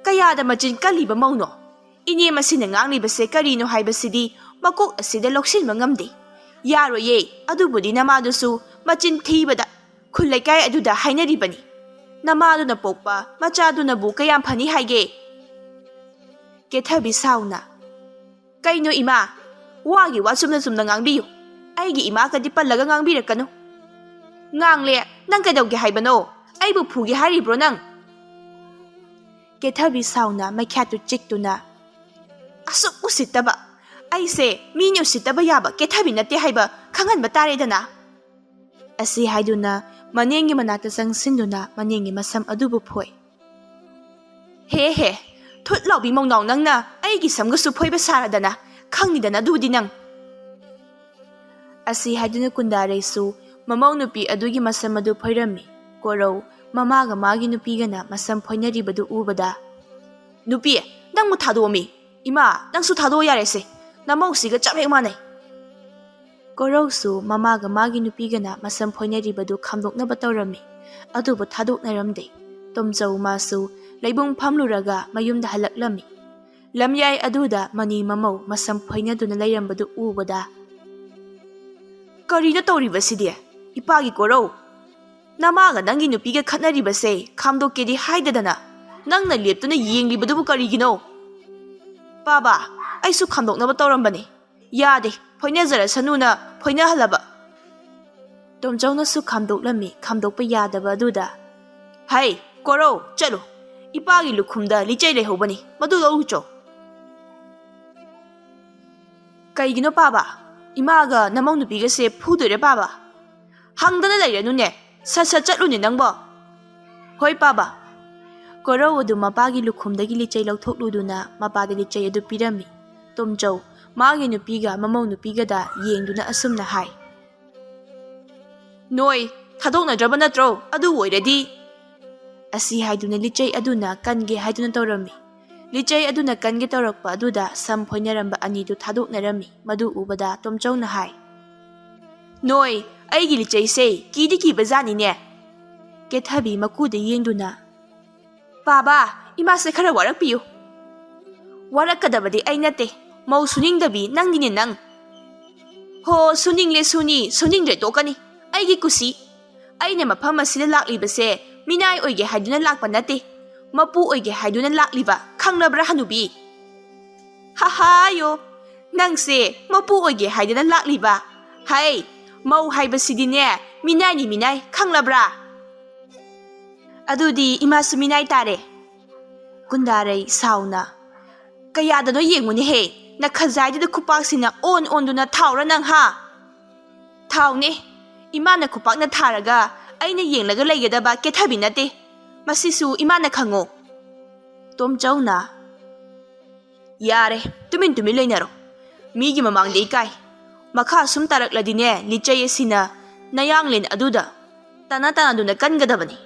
ꯀꯌꯥꯗ ꯃꯆꯤꯟ ꯀꯜꯂꯤꯕ ꯃꯧꯅꯣ? ꯏꯅꯦ ꯃꯁꯤꯅ ꯉꯥꯡꯂꯤꯕꯁꯦ ꯀꯔꯤꯅꯣ ꯍꯥꯏꯕꯁꯤꯗꯤ ꯃꯀꯣꯛ ꯑꯁꯤꯗ ꯂꯧꯁꯤꯟꯕ ꯉꯝꯗꯦ꯫ ꯌꯥꯔꯣꯏꯌꯦ, ꯑꯗꯨꯕꯨꯗꯤ ꯅꯃꯥꯗꯨꯁꯨ ꯃꯆꯤꯟ ꯊꯤꯕꯗ ꯈꯨꯜ ꯂꯩꯀꯥꯏ ꯑꯗꯨꯗ ꯍꯥꯏꯅꯔꯤꯕꯅꯤ꯫ ꯅꯃꯥꯗꯨꯅ ꯄꯣꯛꯄ ꯃꯆꯥꯗꯨꯅꯕꯨ ꯀꯌꯥꯝ ꯐꯅꯤ ꯍꯥꯏꯒꯦ?" ꯀꯦꯊꯕꯤ ꯁꯥꯎꯅ, "ꯀꯩꯅꯣ ꯏꯃꯥ? ꯋꯥꯒꯤ ꯋꯥ ꯆꯨꯝꯅ ꯆꯨꯝꯅ ꯉꯥꯡꯕꯤꯌꯨ꯫ ꯑꯩꯒꯤ ꯏꯃꯥꯒꯗꯤ ꯄꯜꯂꯒ ꯉꯥꯡꯕꯤꯔꯛꯀꯅꯨ꯫" "ꯉꯥꯡꯂꯦ, ꯅꯪ ꯀꯩꯗꯧꯒꯦ ꯍꯥꯏꯕꯅꯣ? ꯑꯩꯕꯨ ꯐꯨꯒꯦ ꯍꯥꯏꯔꯤꯕ꯭ꯔꯣ ꯅꯪ?" ꯀꯦꯊꯕꯤ ꯁꯥꯎꯅ ꯃꯩꯈ꯭ꯌꯥꯠꯇꯨ ꯆꯤꯛꯇꯨꯅ, "ꯑꯁꯨꯛ ꯎꯁꯤꯠꯇꯕ! ꯑꯩꯁꯦ ꯃꯤꯅ ꯎꯁꯤꯠꯇꯕ ꯌꯥꯕ ꯀꯦꯊꯕꯤ ꯅꯠꯇꯦ ꯍꯥꯏꯕ ꯈꯪꯍꯟꯕ ꯇꯥꯔꯦꯗꯅ꯫" ꯑꯁꯤ ꯍꯥꯏꯗꯨꯅ ꯃꯅꯦꯝꯒꯤ ꯃꯅꯥꯛꯇ ꯆꯪꯁꯤꯟꯗꯨꯅ ꯃꯅꯦꯝꯒꯤ ꯃꯁꯝ ꯑꯗꯨꯕꯨ ꯐꯣꯏ꯫ "ꯍꯦ ꯍꯦ, ꯊꯨꯠ ꯂꯥꯎꯕꯤ ꯃꯧꯅꯥꯎ, ꯅꯪꯅ ꯑꯩꯒꯤ ꯁꯝꯒꯁꯨ ꯐꯣꯏꯕ ꯁꯥꯔꯗꯅ, ꯈꯪꯅꯤꯗꯅ ꯑꯗꯨꯗꯤ ꯅꯪ꯫" ꯑꯁꯤ ꯍꯥꯏꯗꯨꯅ ꯀꯨꯟꯗꯥꯔꯩꯁꯨ ꯃꯃꯧ ꯅꯨꯄꯤ ꯑꯗꯨꯒꯤ ꯃꯁꯝ ꯑꯗꯨ ꯐꯣꯏꯔꯝꯃꯤ꯫ ꯀꯣꯔꯧ ꯃꯃꯥꯒ ꯃꯥꯒꯤ ꯅꯨꯄꯤꯒꯅ ꯃꯁꯝ ꯐꯣꯏꯅꯔꯤꯕꯗꯨ ꯎꯕꯗ, "ꯅꯨꯄꯤ, ꯅꯪꯕꯨ ꯊꯥꯗꯣꯛꯑꯝꯃꯤ꯫ ꯏꯃꯥ, ꯅꯪꯁꯨ ꯊꯥꯗꯣꯛꯑꯣ ꯌꯥꯔꯦꯁꯦ꯫ ꯅꯃꯧꯁꯤꯒ ꯆꯞ ꯍꯦꯛ ꯃꯥꯟꯅꯩ꯫" ꯀꯣꯔꯧꯁꯨ ꯃꯃꯥꯒ ꯃꯥꯒꯤ ꯅꯨꯄꯤꯒꯅ ꯃꯁꯝ ꯐꯣꯏꯅꯔꯤꯕꯗꯨ ꯈꯥꯝꯗꯣꯛꯅꯕ ꯇꯧꯔꯝꯃꯤ꯫ ꯑꯗꯨꯕꯨ ꯊꯥꯗꯣꯛꯅꯔꯝꯗꯦ꯫ ꯇꯣꯝꯆꯧ ꯃꯥꯁꯨ ꯂꯩꯕꯨꯡ ꯐꯝꯂꯨꯔꯒ ꯃꯌꯨꯝꯗ ꯍꯜꯂꯛꯂꯝꯃꯤ꯫ ꯂꯝꯌꯥꯏ ꯑꯗꯨꯗ ꯃꯅꯤ ꯃꯃꯧ ꯃꯁꯝ ꯐꯣꯏꯅꯗꯨꯅ ꯂꯩꯔꯝꯕꯗꯨ ꯎꯕꯗ, "ꯀꯔꯤꯅꯣ ꯇꯧꯔꯤꯕꯁꯤꯗꯤ? ꯏꯄꯥꯒꯤ ꯀꯣꯔꯧ, ꯅꯃꯥꯒ ꯅꯪꯒꯤ ꯅꯨꯄꯤꯒ ꯈꯠꯅꯔꯤꯕꯁꯦ ꯈꯥꯝꯗꯣꯛꯀꯦꯗꯤ ꯍꯥꯏꯗꯗꯅ ꯅꯪꯅ ꯂꯦꯞꯇꯨꯅ ꯌꯦꯡꯂꯤꯕꯗꯨꯕꯨ ꯀꯔꯤꯒꯤꯅꯣ?" "ꯄꯥꯕ, ꯑꯩꯁꯨ ꯈꯥꯝꯗꯣꯛꯅꯕ ꯇꯧꯔꯝꯕꯅꯤ꯫ ꯌꯥꯗꯦ, ꯐꯣꯏꯅꯖꯔꯁꯅꯨꯅ ꯐꯣꯏꯅꯍꯜꯂꯕ꯫" ꯇꯣꯝꯆꯧꯅꯁꯨ ꯈꯥꯝꯗꯣꯛꯂꯝꯃꯤ꯫ ꯈꯥꯝꯗꯣꯛꯄ ꯌꯥꯗꯕ ꯑꯗꯨꯗ, "ꯍꯩ, ꯀꯣꯔꯧ, ꯆꯠꯂꯨ꯫ ꯏꯄꯥꯒꯤ ꯂꯨꯈꯨꯝꯗ ꯂꯤꯆꯩ ꯂꯩꯍꯧꯕꯅꯤ, ꯃꯗꯨ ꯂꯧꯔꯨꯆꯣ꯫" "ꯀꯩꯒꯤꯅꯣ ꯄꯥꯕ? ꯏꯃꯥꯒ ꯅꯃꯧ ꯅꯨꯄꯤꯒꯁꯦ ꯐꯨꯗꯣꯏꯔ ꯄꯥꯕ? ꯍꯪꯗꯅ ꯂꯩꯔꯅꯨꯅꯦ, ꯁꯠ ꯁꯠ ꯆꯠꯂꯨꯅꯦ ꯅꯪꯕꯣ꯫" "ꯍꯣꯏ ꯄꯥꯕ꯫" ꯀꯣꯔꯧ ꯑꯗꯨ ꯃꯄꯥꯒꯤ ꯂꯨꯈꯨꯝꯗꯒꯤ ꯂꯤꯆꯩ ꯂꯧꯊꯣꯛꯂꯨꯗꯨꯅ ꯃꯄꯥꯗ ꯂꯤꯆꯩ ꯑꯗꯨ ꯄꯤꯔꯝꯃꯤ꯫ ꯇꯣꯝꯆꯧ ꯃꯥꯒꯤ ꯅꯨꯄꯤꯒ ꯃꯃꯧ ꯅꯨꯄꯤꯒꯗ ꯌꯦꯡꯗꯨꯅ ꯑꯁꯨꯝꯅ ꯍꯥꯏ, "ꯅꯣꯏ ꯊꯥꯗꯣꯛꯅꯗ꯭ꯔꯕ ꯅꯠꯇ꯭ꯔꯣ? ꯑꯗꯨ ꯑꯣꯏꯔꯗꯤ," ꯑꯁꯤ ꯍꯥꯏꯗꯨꯅ ꯂꯤꯆꯩ ꯑꯗꯨꯅ ꯀꯟꯒꯦ ꯍꯥꯏꯗꯨꯅ ꯇꯧꯔꯝꯃꯤ꯫ ꯂꯤꯆꯩ ꯑꯗꯨꯅ ꯀꯟꯒꯦ ꯇꯧꯔꯛꯄ ꯑꯗꯨꯗ ꯁꯝ ꯐꯣꯏꯅꯔꯝꯕ ꯑꯅꯤꯗꯨ ꯊꯥꯗꯣꯛꯅꯔꯝꯃꯤ꯫ ꯃꯗꯨ ꯎꯕꯗ ꯇꯣꯝꯆꯧꯅ ꯍꯥꯏ, "ꯅꯣꯏ, ꯑꯩꯒꯤ ꯂꯤꯆꯩꯁꯦ ꯀꯤꯗꯤ ꯀꯤꯕ ꯖꯥꯠꯅꯤꯅꯦ?" ꯀꯦꯊꯕꯤ ꯃꯀꯨꯗ ꯌꯦꯡꯗꯨꯅ, "ꯄꯥꯕ, ꯏꯃꯥꯁꯦ ꯈꯔ ꯋꯥꯔꯛꯄꯤꯌꯨ꯫" "ꯋꯥꯔꯛꯀꯗꯕꯗꯤ ꯑꯩ ꯅꯠꯇꯦ, ꯃꯧ ꯁꯨꯅꯤꯡꯗꯕꯤ ꯅꯪꯅꯤꯅꯦ ꯅꯪ꯫" "ꯍꯣ, ꯁꯨꯅꯤꯡꯂꯦ ꯁꯨꯅꯤ, ꯁꯨꯅꯤꯡꯗ꯭ꯔꯦ ꯇꯣꯛꯀꯅꯤ, ꯑꯩꯒꯤ ꯀꯨꯁꯤ꯫ ꯑꯩꯅ ꯃꯐꯝ ꯑꯁꯤꯗ ꯂꯥꯛꯂꯤꯕꯁꯦ ꯃꯤꯅꯥꯏ ꯑꯣꯏꯒꯦ ꯍꯥꯏꯗꯨꯅ ꯂꯥꯛꯄ ꯅꯠꯇꯦ, ꯃꯄꯨ ꯑꯣꯏꯒꯦ ꯍꯥꯏꯗꯨꯅ ꯂꯥꯛꯂꯤꯕ, ꯈꯪꯂꯕ꯭ꯔꯥ ꯍꯅꯨꯕꯤ?" "ꯍꯥꯍꯥꯌꯣ, ꯅꯪꯁꯦ ꯃꯄꯨ ꯑꯣꯏꯒꯦ ꯍꯥꯏꯗꯅ ꯂꯥꯛꯂꯤꯕ? ꯍꯩ, ꯃꯧ ꯍꯥꯏꯕꯁꯤꯗꯤꯅꯦ ꯃꯤꯅꯥꯏꯅꯤ ꯃꯤꯅꯥꯏ, ꯈꯪꯂꯕ꯭ꯔꯥ?" "ꯑꯗꯨꯗꯤ ꯏꯃꯥꯁꯨ ꯃꯤꯅꯥꯏ ꯇꯥꯔꯦ꯫" ꯀꯨꯟꯗꯥꯔꯩ ꯁꯥꯎꯅ, "ꯀꯌꯥꯗꯅꯣ ꯌꯦꯡꯉꯨꯅꯦꯍꯦ, ꯅꯈꯖꯥꯏꯗꯨꯗ ꯈꯨꯄꯥꯛꯁꯤꯅ ꯑꯣꯟ ꯑꯣꯟꯗꯨꯅ ꯊꯥꯎꯔ ꯅꯪ, ꯍꯥ?" "ꯊꯥꯎꯅꯦ, ꯏꯃꯥꯅ ꯈꯨꯄꯥꯛꯅ ꯊꯥꯔꯒ ꯑꯩꯅ ꯌꯦꯡꯂꯒ ꯂꯩꯒꯗꯕ ꯀꯦꯊꯕꯤ ꯅꯠꯇꯦ, ꯃꯁꯤꯁꯨ ꯏꯃꯥꯅ ꯈꯪꯉꯣ꯫" ꯇꯣꯝꯆꯧꯅ, "ꯌꯥꯔꯦ, ꯇꯨꯃꯤꯟ ꯇꯨꯃꯤꯟ ꯂꯩꯅꯔꯣ, ꯃꯤꯒꯤ ꯃꯃꯥꯡꯗ ꯏꯀꯥꯏ꯫ ꯃꯈꯥ ꯁꯨꯝ ꯇꯥꯔꯛꯂꯗꯤꯅꯦ, ꯂꯤꯆꯩ ꯑꯁꯤꯅ ꯅꯌꯥꯡꯂꯦꯟ ꯑꯗꯨꯗ ꯇꯥꯅ ꯇꯥꯅꯗꯨꯅ ꯀꯟꯒꯗꯕꯅꯤ꯫"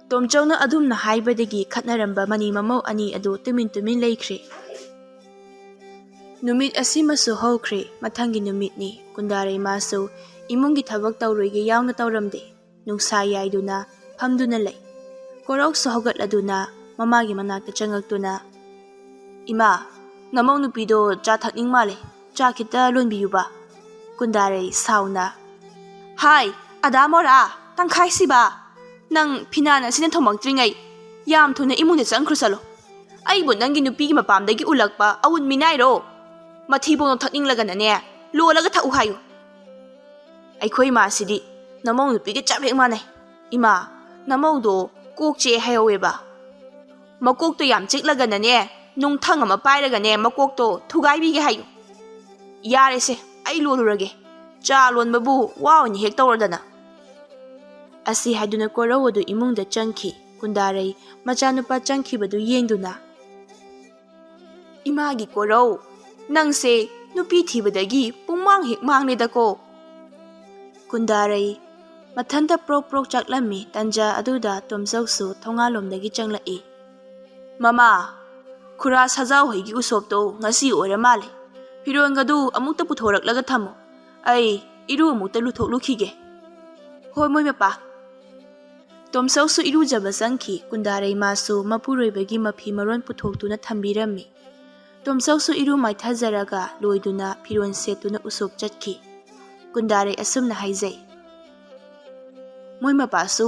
ꯇꯣꯝꯆꯧꯅ ꯑꯗꯨꯝꯅ ꯍꯥꯏꯕꯗꯒꯤ ꯈꯠꯅꯔꯝꯕ ꯃꯅꯤ ꯃꯃꯧ ꯑꯅꯤ ꯑꯗꯨ ꯇꯨꯃꯤꯟ ꯇꯨꯃꯤꯟ ꯂꯩꯈ꯭ꯔꯦ꯫ ꯅꯨꯃꯤꯠ ꯑꯁꯤꯃꯁꯨ ꯍꯧꯈ꯭ꯔꯦ꯫ ꯃꯊꯪꯒꯤ ꯅꯨꯃꯤꯠꯅꯤ꯫ ꯀꯨꯟꯗꯥꯔꯩꯃꯥꯁꯨ ꯏꯃꯨꯡꯒꯤ ꯊꯕꯛ ꯇꯧꯔꯣꯏꯒꯦ ꯌꯥꯎꯅ ꯇꯧꯔꯝꯗꯦ꯫ ꯅꯨꯡꯁꯥ ꯌꯥꯏꯗꯨꯅ ꯐꯝꯗꯨꯅ ꯂꯩ꯫ ꯀꯣꯔꯧꯁꯨ ꯍꯧꯒꯠꯂꯗꯨꯅ ꯃꯃꯥꯒꯤ ꯃꯅꯥꯛꯇ ꯆꯪꯉꯛꯇꯨꯅ, "ꯏꯃꯥ, ꯅꯃꯧ ꯅꯨꯄꯤꯗꯣ ꯆꯥ ꯊꯛꯅꯤꯡ ꯃꯥꯜꯂꯦ, ꯆꯥ ꯈꯤꯇ ꯂꯣꯟꯕꯤꯌꯨꯕ꯫" ꯀꯨꯟꯗꯥꯔꯩ ꯁꯥꯎꯅ, "ꯍꯥꯏ, ꯑꯗꯥ ꯃꯣꯔꯥ, ꯇꯪꯈꯥꯏ ꯁꯤꯕ, ꯅꯪ ꯐꯤꯅꯥꯟ ꯑꯁꯤꯅ ꯊꯣꯡꯂꯛꯇ꯭ꯔꯤꯉꯩ ꯌꯥꯝ ꯊꯨꯅ ꯏꯃꯨꯡꯗ ꯆꯪꯈ꯭ꯔꯨ ꯆꯠꯂꯣ꯫ ꯑꯩꯕꯨ ꯅꯪꯒꯤ ꯅꯨꯄꯤꯒꯤ ꯃꯄꯥꯝꯗꯒꯤ ꯎꯂꯛꯄ ꯑꯎꯟ ꯃꯤꯅꯥꯏꯔꯣ? ꯃꯊꯤꯕꯣꯡꯗꯣ ꯊꯛꯅꯤꯡꯂꯒꯅꯅꯦ, ꯂꯣꯜꯂꯒ ꯊꯛꯎ ꯍꯥꯏꯌꯨ꯫" "ꯑꯩꯈꯣꯏ ꯏꯃꯥꯁꯤꯗꯤ ꯅꯃꯧ ꯅꯨꯄꯤꯒ ꯆꯞ ꯍꯦꯛ ꯃꯥꯟꯅꯩ꯫ ꯏꯃꯥ, ꯅꯃꯧꯗꯣ ꯀꯣꯛ ꯆꯦ ꯍꯥꯏꯍꯧꯋꯦꯕ꯫ ꯃꯀꯣꯛꯇꯣ ꯌꯥꯝ ꯆꯤꯛꯂꯒꯅꯅꯦ, ꯅꯨꯡꯊꯪ ꯑꯃ ꯄꯥꯏꯔꯒꯅꯦ, ꯃꯀꯣꯛꯇꯣ ꯊꯨꯒꯥꯏꯕꯤꯒꯦ ꯍꯥꯏꯌꯨ꯫" "ꯌꯥꯔꯦꯁꯦ, ꯑꯩ ꯂꯣꯜꯂꯨꯔꯒꯦ꯫ ꯆꯥ ꯂꯣꯟꯕꯕꯨ ꯋꯥ ꯑꯣꯏꯅ ꯍꯦꯛ ꯇꯧꯔꯗꯅ꯫" ꯑꯁꯤ ꯍꯥꯏꯗꯨꯅ ꯀꯣꯔꯧ ꯑꯗꯨ ꯏꯃꯨꯡꯗ ꯆꯪꯈꯤ꯫ ꯀꯨꯟꯗꯥꯔꯩ ꯃꯆꯥꯅꯨꯄꯥ ꯆꯪꯈꯤꯕꯗꯨ ꯌꯦꯡꯗꯨꯅ, "ꯏꯃꯥꯒꯤ ꯀꯣꯔꯧ, "ꯅꯪꯁꯦ ꯅꯨꯄꯤ ꯊꯤꯕꯗꯒꯤ ꯄꯨꯡꯃꯥꯡ ꯍꯦꯛ ꯃꯥꯡꯂꯦꯗꯀꯣ"꯫ ꯀꯨꯟꯗꯥꯔꯩ ꯃꯊꯟꯇ ꯄ꯭ꯔꯣꯛ ꯄ꯭ꯔꯣꯛ ꯆꯥꯛꯂꯝꯃꯤ꯫ ꯇꯟꯖꯥ ꯑꯗꯨꯗ ꯇꯣꯝꯆꯧꯁꯨ ꯊꯣꯡꯒꯥꯜꯂꯣꯝꯗꯒꯤ ꯆꯪꯂꯛꯏ꯫ "ꯃꯃꯥ, ꯈꯨꯔꯥ ꯁꯖꯥꯎ ꯍꯣꯏꯒꯤ ꯎꯁꯣꯞꯇꯣ ꯉꯁꯤ ꯑꯣꯏꯔ ꯃꯥꯜꯂꯦ꯫ ꯐꯤꯔꯣꯟꯒꯗꯨ ꯑꯃꯨꯛꯇ ꯄꯨꯊꯣꯔꯛꯂꯒ ꯊꯝꯃꯨ꯫ ꯑꯩ ꯏꯔꯨ ꯑꯃꯨꯛꯇ ꯂꯨꯊꯣꯛꯂꯨꯈꯤꯒꯦ"꯫ "ꯍꯣꯏ, ꯃꯣꯏ ꯃꯄꯥ"꯫ ꯇꯣꯝꯆꯧꯁꯨ ꯏꯔꯨꯖꯕ ꯆꯪꯈꯤ꯫ ꯀꯨꯟꯗꯥꯔꯩ ꯃꯥꯁꯨ ꯃꯄꯨꯔꯣꯏꯕꯒꯤ ꯃꯐꯤ ꯃꯔꯣꯟ ꯄꯨꯊꯣꯛꯇꯨꯅ ꯊꯝꯕꯤꯔꯝꯃꯤ꯫ ꯇꯣꯝꯆꯧꯁꯨ ꯏꯔꯨ ꯃꯥꯏꯊꯖꯔꯒ ꯂꯣꯏꯗꯨꯅ ꯐꯤꯔꯣꯟ ꯁꯦꯠꯇꯨꯅ ꯎꯁꯣꯞ ꯆꯠꯈꯤ꯫ ꯀꯨꯟꯗꯥꯔꯩ ꯑꯁꯨꯝꯅ ꯍꯥꯏꯖꯩ, "ꯃꯣꯏ ꯃꯄꯥꯁꯨ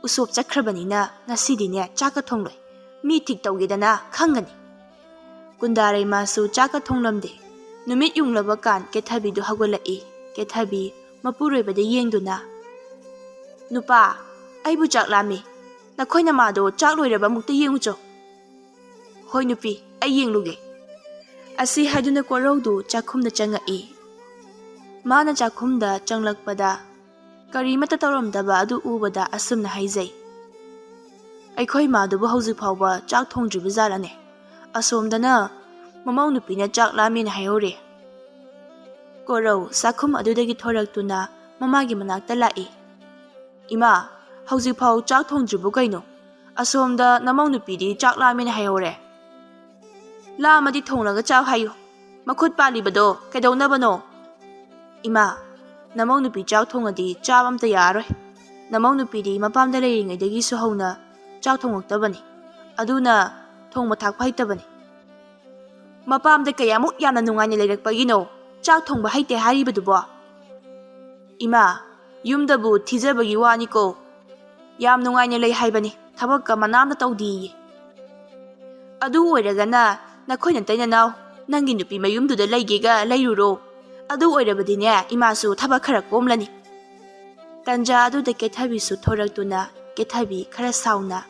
ꯎꯁꯣꯞ ꯆꯠꯈ꯭ꯔꯕꯅꯤꯅ ꯉꯁꯤꯗꯤꯅꯦ ꯆꯥꯛꯀ ꯊꯣꯡꯂꯣꯏ꯫ ꯃꯤ ꯊꯤꯛ ꯇꯧꯒꯦꯗꯅ ꯈꯪꯒꯅꯤ"꯫ ꯀꯨꯟꯗꯥꯔꯩ ꯃꯥꯁꯨ ꯆꯥꯛꯀ ꯊꯣꯡꯂꯝꯗꯦ꯫ ꯅꯨꯃꯤꯠ ꯌꯨꯡꯂꯕ ꯀꯥꯟ ꯀꯦꯊꯕꯤꯗꯨ ꯍꯧꯒꯠꯂꯛꯏ꯫ ꯀꯦꯊꯕꯤ ꯃꯄꯨꯔꯣꯏꯕꯗ ꯌꯦꯡꯗꯨꯅ, "ꯅꯨꯄꯥ, ꯑꯩꯕꯨ ꯆꯥꯛ ꯂꯥꯝꯃꯤ꯫ ꯅꯈꯣꯏ ꯅꯃꯥꯗꯣ ꯆꯥꯛ ꯂꯣꯏꯔꯕ ꯑꯃꯨꯛꯇ ꯌꯦꯡꯉꯨꯆꯣ"꯫ "ꯍꯣꯏ ꯅꯨꯄꯤ, ꯑꯩ ꯌꯦꯡꯂꯨꯒꯦ"꯫ ꯑꯁꯤ ꯍꯥꯏꯗꯨꯅ ꯀꯣꯔꯧꯗꯨ ꯆꯥꯛꯈꯨꯝꯗ ꯆꯪꯉꯛꯏ꯫ ꯃꯥꯅ ꯆꯥꯛꯈꯨꯝꯗ ꯆꯪꯂꯛꯄꯗ ꯀꯔꯤꯃꯠꯇ ꯇꯧꯔꯝꯗꯕ ꯑꯗꯨ ꯎꯕꯗ ꯑꯁꯨꯝꯅ ꯍꯥꯏꯖꯩ, "ꯑꯩꯈꯣꯏ ꯏꯃꯥꯗꯨꯕꯨ ꯍꯧꯖꯤꯛ ꯐꯥꯎꯕ ꯆꯥꯛ ꯊꯣꯡꯗ꯭ꯔꯤꯕ ꯖꯥꯠꯂꯅꯦ? ꯑꯁꯣꯝꯗꯅ ꯃꯃꯧ ꯅꯨꯄꯤꯅ ꯆꯥꯛ ꯂꯥꯝꯃꯦꯅ ꯍꯥꯏꯍꯧꯔꯦ"꯫ ꯀꯣꯔꯧ ꯆꯥꯛꯈꯨꯝ ꯑꯗꯨꯗꯒꯤ ꯊꯣꯔꯛꯇꯨꯅ ꯃꯃꯥꯒꯤ ꯃꯅꯥꯛꯇ ꯂꯥꯛꯏ꯫ "ꯏꯃꯥ, ꯍꯧꯖꯤꯛꯐꯥꯎ ꯆꯥꯛ ꯊꯣꯡꯗ꯭ꯔꯤꯕꯣ ꯀꯩꯅꯣ? ꯑꯁꯣꯝꯗ ꯅꯃꯧ ꯅꯨꯄꯤꯗꯤ ꯆꯥꯛ ꯂꯥꯝꯃꯦꯅ ꯍꯥꯏꯍꯧꯔꯦ"꯫ "ꯂꯥꯝꯃꯗꯤ ꯊꯣꯡꯂꯒ ꯆꯥꯎ ꯍꯥꯏꯌꯨ꯫ ꯃꯈꯨꯠ ꯄꯥꯜꯂꯤꯕꯗꯣ ꯀꯩꯗꯧꯅꯕꯅꯣ?" "ꯏꯃꯥ, ꯅꯃꯧ ꯅꯨꯄꯤ ꯆꯥꯛ ꯊꯣꯡꯉꯗꯤ ꯆꯥꯕ ꯑꯝꯇ ꯌꯥꯔꯔꯣꯏ꯫ ꯅꯃꯧ ꯅꯨꯄꯤꯗꯤ ꯃꯄꯥꯝꯗ ꯂꯩꯔꯤꯉꯩꯗꯒꯤꯁꯨ ꯍꯧꯅ ꯆꯥꯛ ꯊꯣꯡꯉꯛꯇꯕꯅꯤ꯫ ꯑꯗꯨꯅ ꯊꯣꯡꯕ ꯊꯥꯛꯄ ꯍꯩꯇꯕꯅꯤ"꯫ "ꯃꯄꯥꯝꯗ ꯀꯌꯥꯃꯨꯛ ꯌꯥꯝꯅ ꯅꯨꯡꯉꯥꯏꯅ ꯂꯩꯔꯛꯄꯒꯤꯅꯣ ꯆꯥꯛ ꯊꯣꯡꯕ ꯍꯩꯇꯦ ꯍꯥꯏꯔꯤꯕꯗꯨꯕꯣ?" "ꯏꯃꯥ, ꯌꯨꯝꯗꯕꯨ ꯊꯤꯖꯕꯒꯤ ꯋꯥꯅꯤꯀꯣ꯫ ꯌꯥꯝ ꯅꯨꯡꯉꯥꯏꯅ ꯂꯩ ꯍꯥꯏꯕꯅꯤ, ꯊꯕꯛꯀ ꯃꯅꯥ ꯑꯃꯇ ꯇꯧꯗꯦꯌꯦ"꯫ "ꯑꯗꯨ ꯑꯣꯏꯔꯒꯅ ꯅꯈꯣꯏ ꯅꯇꯩ ꯅꯅꯥꯎ ꯅꯪꯒꯤ ꯅꯨꯄꯤ ꯃꯌꯨꯝꯗꯨꯗ ꯂꯩꯒꯦꯒ ꯂꯩꯔꯨꯔꯣ꯫ ꯑꯗꯨ ꯑꯣꯏꯔꯕꯗꯤꯅꯦ, ꯏꯃꯥꯁꯨ ꯊꯕꯛ ꯈꯔ ꯀꯣꯝꯂꯅꯤ"꯫ ꯇꯟꯖꯥ ꯑꯗꯨꯗ ꯀꯦꯊꯕꯤꯁꯨ ꯊꯣꯔꯛꯇꯨꯅ ꯀꯦꯊꯕꯤ ꯈꯔ ꯁꯥꯎꯅ,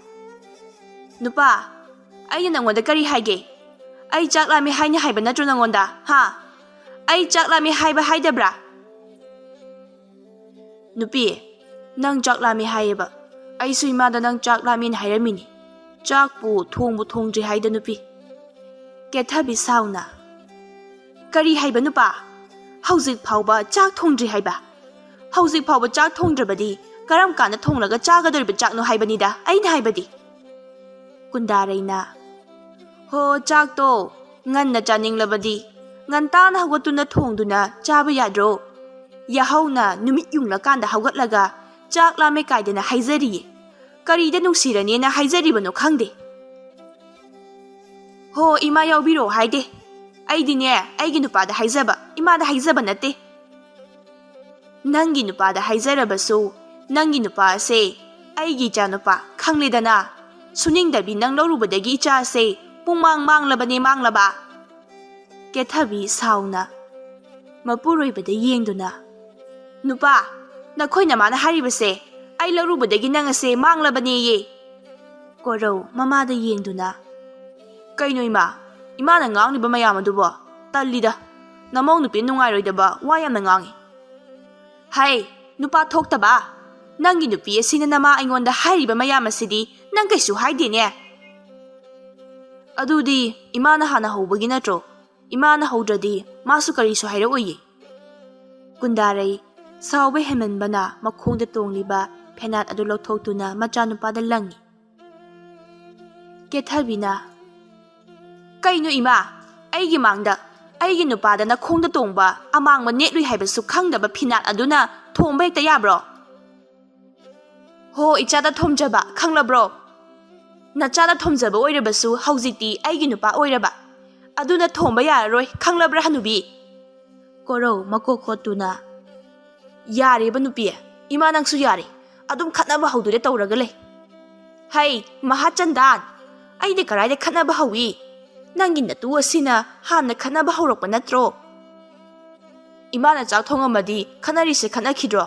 "ꯅꯨꯄꯥ, ꯑꯩꯅ ꯅꯪꯉꯣꯟꯗ ꯀꯔꯤ ꯍꯥꯏꯒꯦ? ꯑꯩ ꯆꯥꯛ ꯂꯥꯝꯃꯦ ꯍꯥꯏꯅꯤ ꯍꯥꯏꯕ ꯅꯠꯇ꯭ꯔꯣ ꯅꯪꯉꯣꯟꯗ, ꯍꯥ? ꯑꯩ ꯆꯥꯛ ꯂꯥꯝꯃꯦ ꯍꯥꯏꯕ ꯍꯥꯏꯗꯕ꯭ꯔꯥ?" "ꯅꯨꯄꯤ, ꯅꯪ ꯆꯥꯛ ꯂꯥꯝꯃꯦ ꯍꯥꯏꯌꯦꯕ꯫ ꯑꯩꯁꯨ ꯏꯃꯥꯗ ꯅꯪ ꯆꯥꯛ ꯂꯥꯝꯃꯦꯅ ꯍꯥꯏꯔꯝꯃꯤꯅꯤ꯫ ꯆꯥꯛꯄꯨ ꯊꯣꯡꯕꯨ ꯊꯣꯡꯗ꯭ꯔꯤ ꯍꯥꯏꯗ, ꯅꯨꯄꯤ"꯫ ꯀꯦꯊꯕꯤ ꯁꯥꯎꯅ, "ꯀꯔꯤ ꯍꯥꯏꯕ ꯅꯨꯄꯥ? ꯍꯧꯖꯤꯛ ꯐꯥꯎꯕ ꯆꯥꯛ ꯊꯣꯡꯗ꯭ꯔꯤ ꯍꯥꯏꯕ? ꯍꯧꯖꯤꯛ ꯐꯥꯎꯕ ꯆꯥꯛ ꯊꯣꯡꯗ꯭ꯔꯕꯗꯤ ꯀꯔꯝ ꯀꯥꯟꯗ ꯊꯣꯡꯂꯒ ꯆꯥꯒꯗꯧꯔꯤꯕ ꯆꯥꯛꯅꯣ ꯍꯥꯏꯕꯅꯤꯗ ꯑꯩꯅ ꯍꯥꯏꯕꯗꯤ?" ꯀꯨꯟꯗꯥꯔꯩꯅ, "ꯍꯣ, ꯆꯥꯛꯇꯣ ꯉꯟꯅ ꯆꯥꯅꯤꯡꯂꯕꯗꯤ ꯉꯟꯇꯥꯅ ꯍꯧꯒꯠꯇꯨꯅ ꯊꯣꯡꯗꯨꯅ ꯆꯥꯕ ꯌꯥꯗ꯭ꯔꯣ? ꯌꯥꯍꯧꯅ ꯅꯨꯃꯤꯠ ꯌꯨꯡꯂꯀꯥꯟꯗ ꯍꯧꯒꯠꯂꯒ ꯆꯥꯛ ꯂꯥꯝꯃꯦ ꯀꯥꯏꯗꯅ ꯍꯥꯏꯖꯔꯤꯌꯦ꯫ ꯀꯔꯤꯗ ꯅꯨꯡꯁꯤꯔꯅꯦꯅ ꯍꯥꯏꯖꯔꯤꯕꯅꯣ ꯈꯪꯗꯦ꯫" "ꯍꯣ, ꯏꯃꯥ ꯌꯥꯎꯕꯤꯔꯣ ꯍꯥꯏꯗꯦ꯫ ꯑꯩꯗꯤꯅꯦ, ꯑꯩꯒꯤ ꯅꯨꯄꯥꯗ ꯍꯥꯏꯖꯕ, ꯏꯃꯥꯗ ꯍꯥꯏꯖꯕ ꯅꯠꯇꯦ꯫" "ꯅꯪꯒꯤ ꯅꯨꯄꯥꯗ ꯍꯥꯏꯖꯔꯕꯁꯨ, ꯅꯪꯒꯤ ꯅꯨꯄꯥ ꯑꯁꯦ ꯑꯩꯒꯤ ꯏꯆꯥꯅꯨꯄꯥ ꯈꯪꯂꯦꯗꯅ꯫ ꯁꯨꯅꯤꯡꯗꯕꯤ ꯅꯪ ꯂꯧꯔꯨꯕꯗꯒꯤ ꯏꯆꯥ ꯑꯁꯦ ꯄꯨꯡꯃꯥꯡ ꯃꯥꯡꯂꯕꯅꯦ, ꯃꯥꯡꯂꯕ꯫" ꯀꯦꯊꯕꯤ ꯁꯥꯎꯅ ꯃꯄꯨꯔꯣꯏꯕꯗ ꯌꯦꯡꯗꯨꯅ, "ꯅꯨꯄꯥ, ꯅꯈꯣꯏ ꯅꯃꯥꯅ ꯍꯥꯏꯔꯤꯕꯁꯦ ꯑꯩ ꯂꯧꯔꯨꯕꯗꯒꯤ ꯅꯪ ꯑꯁꯦ ꯃꯥꯡꯂꯕꯅꯦꯌꯦ꯫" ꯀꯣꯔꯧ ꯃꯃꯥꯗ ꯌꯦꯡꯗꯨꯅ, "ꯀꯩꯅꯣ ꯏꯃꯥ, ꯏꯃꯥꯅ ꯉꯥꯡꯂꯤꯕ ꯃꯌꯥꯝ ꯑꯗꯨꯕꯣ? ꯇꯜꯂꯤꯗ, ꯅꯃꯧ ꯅꯨꯄꯤ ꯅꯨꯡꯉꯥꯏꯔꯣꯏꯗꯕ ꯋꯥ ꯌꯥꯝꯅ ꯉꯥꯡꯉꯤ꯫" "ꯍꯩ, ꯅꯨꯄꯥ ꯊꯣꯛꯇꯕ, ꯅꯪꯒꯤ ꯅꯨꯄꯤ ꯑꯁꯤꯅ ꯅꯃꯥ ꯑꯩꯉꯣꯟꯗ ꯍꯥꯏꯔꯤꯕ ꯃꯌꯥꯝ ꯑꯁꯤꯗꯤ ꯅꯪ ꯀꯩꯁꯨ ꯍꯥꯏꯗꯦꯅꯦ?" "ꯑꯗꯨꯗꯤ ꯏꯃꯥꯅ ꯍꯥꯟꯅ ꯍꯧꯕꯒꯤ ꯅꯠꯇ꯭ꯔꯣ? ꯏꯃꯥꯅ ꯍꯧꯗ꯭ꯔꯗꯤ ꯃꯥꯁꯨ ꯀꯔꯤꯁꯨ ꯍꯥꯏꯔꯛꯑꯣꯏꯌꯦ꯫" ꯀꯨꯟꯗꯥꯔꯩ ꯁꯥꯎꯕ ꯍꯦꯟꯃꯟꯕꯅ ꯃꯈꯣꯡꯗ ꯇꯣꯡꯂꯤꯕ ꯐꯦꯅꯥꯠ ꯑꯗꯨ ꯂꯧꯊꯣꯛꯇꯨꯅ ꯃꯆꯥꯅꯨꯄꯥꯗ ꯂꯪꯉꯤ꯫ ꯀꯦꯊꯕꯤꯅ, "ꯀꯩꯅꯣ ꯏꯃꯥ, ꯑꯩꯒꯤ ꯃꯥꯡꯗ ꯑꯩꯒꯤ ꯅꯨꯄꯥꯗ ꯅꯈꯣꯡꯗ ꯇꯣꯡꯕ ꯑꯃꯥꯡꯕ ꯅꯦꯠꯂꯨꯏ ꯍꯥꯏꯕꯁꯨ ꯈꯪꯗꯕ ꯐꯤꯅꯥꯠ ꯑꯗꯨꯅ ꯊꯣꯝꯕ ꯍꯦꯛꯇ ꯌꯥꯕ꯭ꯔꯣ?" "ꯍꯣ, ꯏꯆꯥꯗ ꯊꯣꯝꯖꯕ, ꯈꯪꯂꯕ꯭ꯔꯣ? ꯅꯆꯥꯗ ꯊꯣꯝꯖꯕ ꯑꯣꯏꯔꯕꯁꯨ ꯍꯧꯖꯤꯛꯇꯤ ꯑꯩꯒꯤ ꯅꯨꯄꯥ ꯑꯣꯏꯔꯕ, ꯑꯗꯨꯅ ꯊꯣꯝꯕ ꯌꯥꯔꯔꯣꯏ, ꯈꯪꯂꯕ꯭ꯔꯥ ꯍꯅꯨꯕꯤ?" ꯀꯣꯔꯧ ꯃꯀꯣꯛ ꯈꯣꯠꯇꯨꯅ, "ꯌꯥꯔꯦꯕ ꯅꯨꯄꯤ, ꯏꯃꯥ ꯅꯪꯁꯨ ꯌꯥꯔꯦ, ꯑꯗꯨꯝ ꯈꯠꯅꯕ ꯍꯧꯗꯣꯏꯗ ꯇꯧꯔꯒ ꯂꯩ꯫" "ꯍꯩ, ꯃꯍꯥꯆꯟꯗꯥꯟ, ꯑꯩꯗꯤ ꯀꯔꯥꯏꯗ ꯈꯠꯅꯕ ꯍꯧꯏ? ꯅꯪꯒꯤ ꯅꯇꯨ ꯑꯁꯤꯅ ꯍꯥꯟꯅ ꯈꯠꯅꯕ ꯍꯧꯔꯛꯄ ꯅꯠꯇ꯭ꯔꯣ? ꯏꯃꯥꯅ ꯆꯥꯛ ꯊꯣꯡꯉꯝꯃꯗꯤ ꯈꯠꯅꯔꯤꯁꯦ ꯈꯠꯅꯈꯤꯗ꯭ꯔꯣ?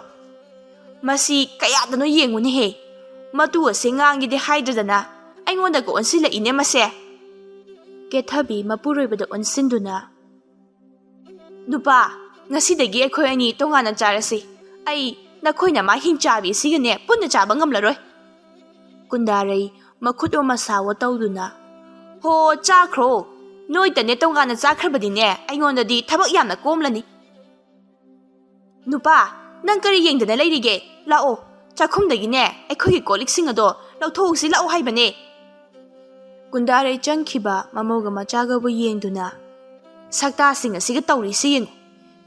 ꯃꯁꯤ ꯀꯌꯥꯗꯅꯣ ꯌꯦꯡꯉꯨꯅꯦꯍꯦ, ꯃꯇꯨ ꯑꯁꯦ ꯉꯥꯡꯒꯦꯗꯤ ꯍꯥꯏꯗ꯭ꯔꯗꯅ ꯑꯩꯉꯣꯟꯗꯒ ꯑꯣꯟꯁꯤꯜꯂꯛꯏꯅꯦ ꯃꯁꯦ꯫" ꯀꯦꯊꯕꯤ ꯃꯄꯨꯔꯣꯏꯕꯗ ꯑꯣꯟꯁꯤꯟꯗꯨꯅ, "ꯅꯨꯄꯥ, ꯉꯁꯤꯗꯒꯤ ꯑꯩꯈꯣꯏ ꯑꯅꯤ ꯇꯣꯉꯥꯟꯅ ꯆꯥꯔꯁꯤ꯫ ꯑꯩ ꯅꯈꯣꯏ ꯅꯃꯥ ꯍꯤꯡꯆꯥꯕꯤ ꯑꯁꯤꯒꯅꯦ ꯄꯨꯟꯅ ꯆꯥꯕ ꯉꯝꯂꯔꯣꯏ꯫" ꯀꯨꯟꯗꯥꯔꯩ ꯃꯈꯨꯠ ꯑꯣ ꯃꯁꯥꯋꯣ ꯇꯧꯗꯨꯅ, "ꯍꯣ, ꯆꯥꯈ꯭ꯔꯣ, ꯅꯣꯏꯇꯅꯦ ꯇꯣꯉꯥꯟꯅ ꯆꯥꯈ꯭ꯔꯕꯗꯤꯅꯦ, ꯑꯩꯉꯣꯟꯗꯗꯤ ꯊꯕꯛ ꯌꯥꯝꯅ ꯀꯣꯝꯂꯅꯤ꯫ ꯅꯨꯄꯥ, ꯅꯪ ꯀꯔꯤ ꯌꯦꯡꯗꯅ ꯂꯩꯔꯤꯒꯦ? ꯂꯥꯛꯑꯣ, ꯆꯥꯛꯈꯨꯝꯗꯒꯤꯅꯦ ꯑꯩꯈꯣꯏꯒꯤ ꯀꯣꯜ ꯂꯤꯛꯁꯤꯡ ꯑꯗꯣ ꯂꯧꯊꯣꯛꯎꯁꯤ ꯂꯥꯛꯑꯣ ꯍꯥꯏꯕꯅꯦ꯫ ꯀꯨꯟꯗꯥꯔꯩ ꯆꯪꯈꯤꯕ ꯃꯃꯧꯒ ꯃꯆꯥꯒꯕꯨ ꯌꯦꯡꯗꯨꯅ, "ꯁꯛꯇꯥꯁꯤꯡ ꯑꯁꯤꯒ ꯇꯧꯔꯤꯁꯤ ꯌꯦꯡꯉꯨ꯫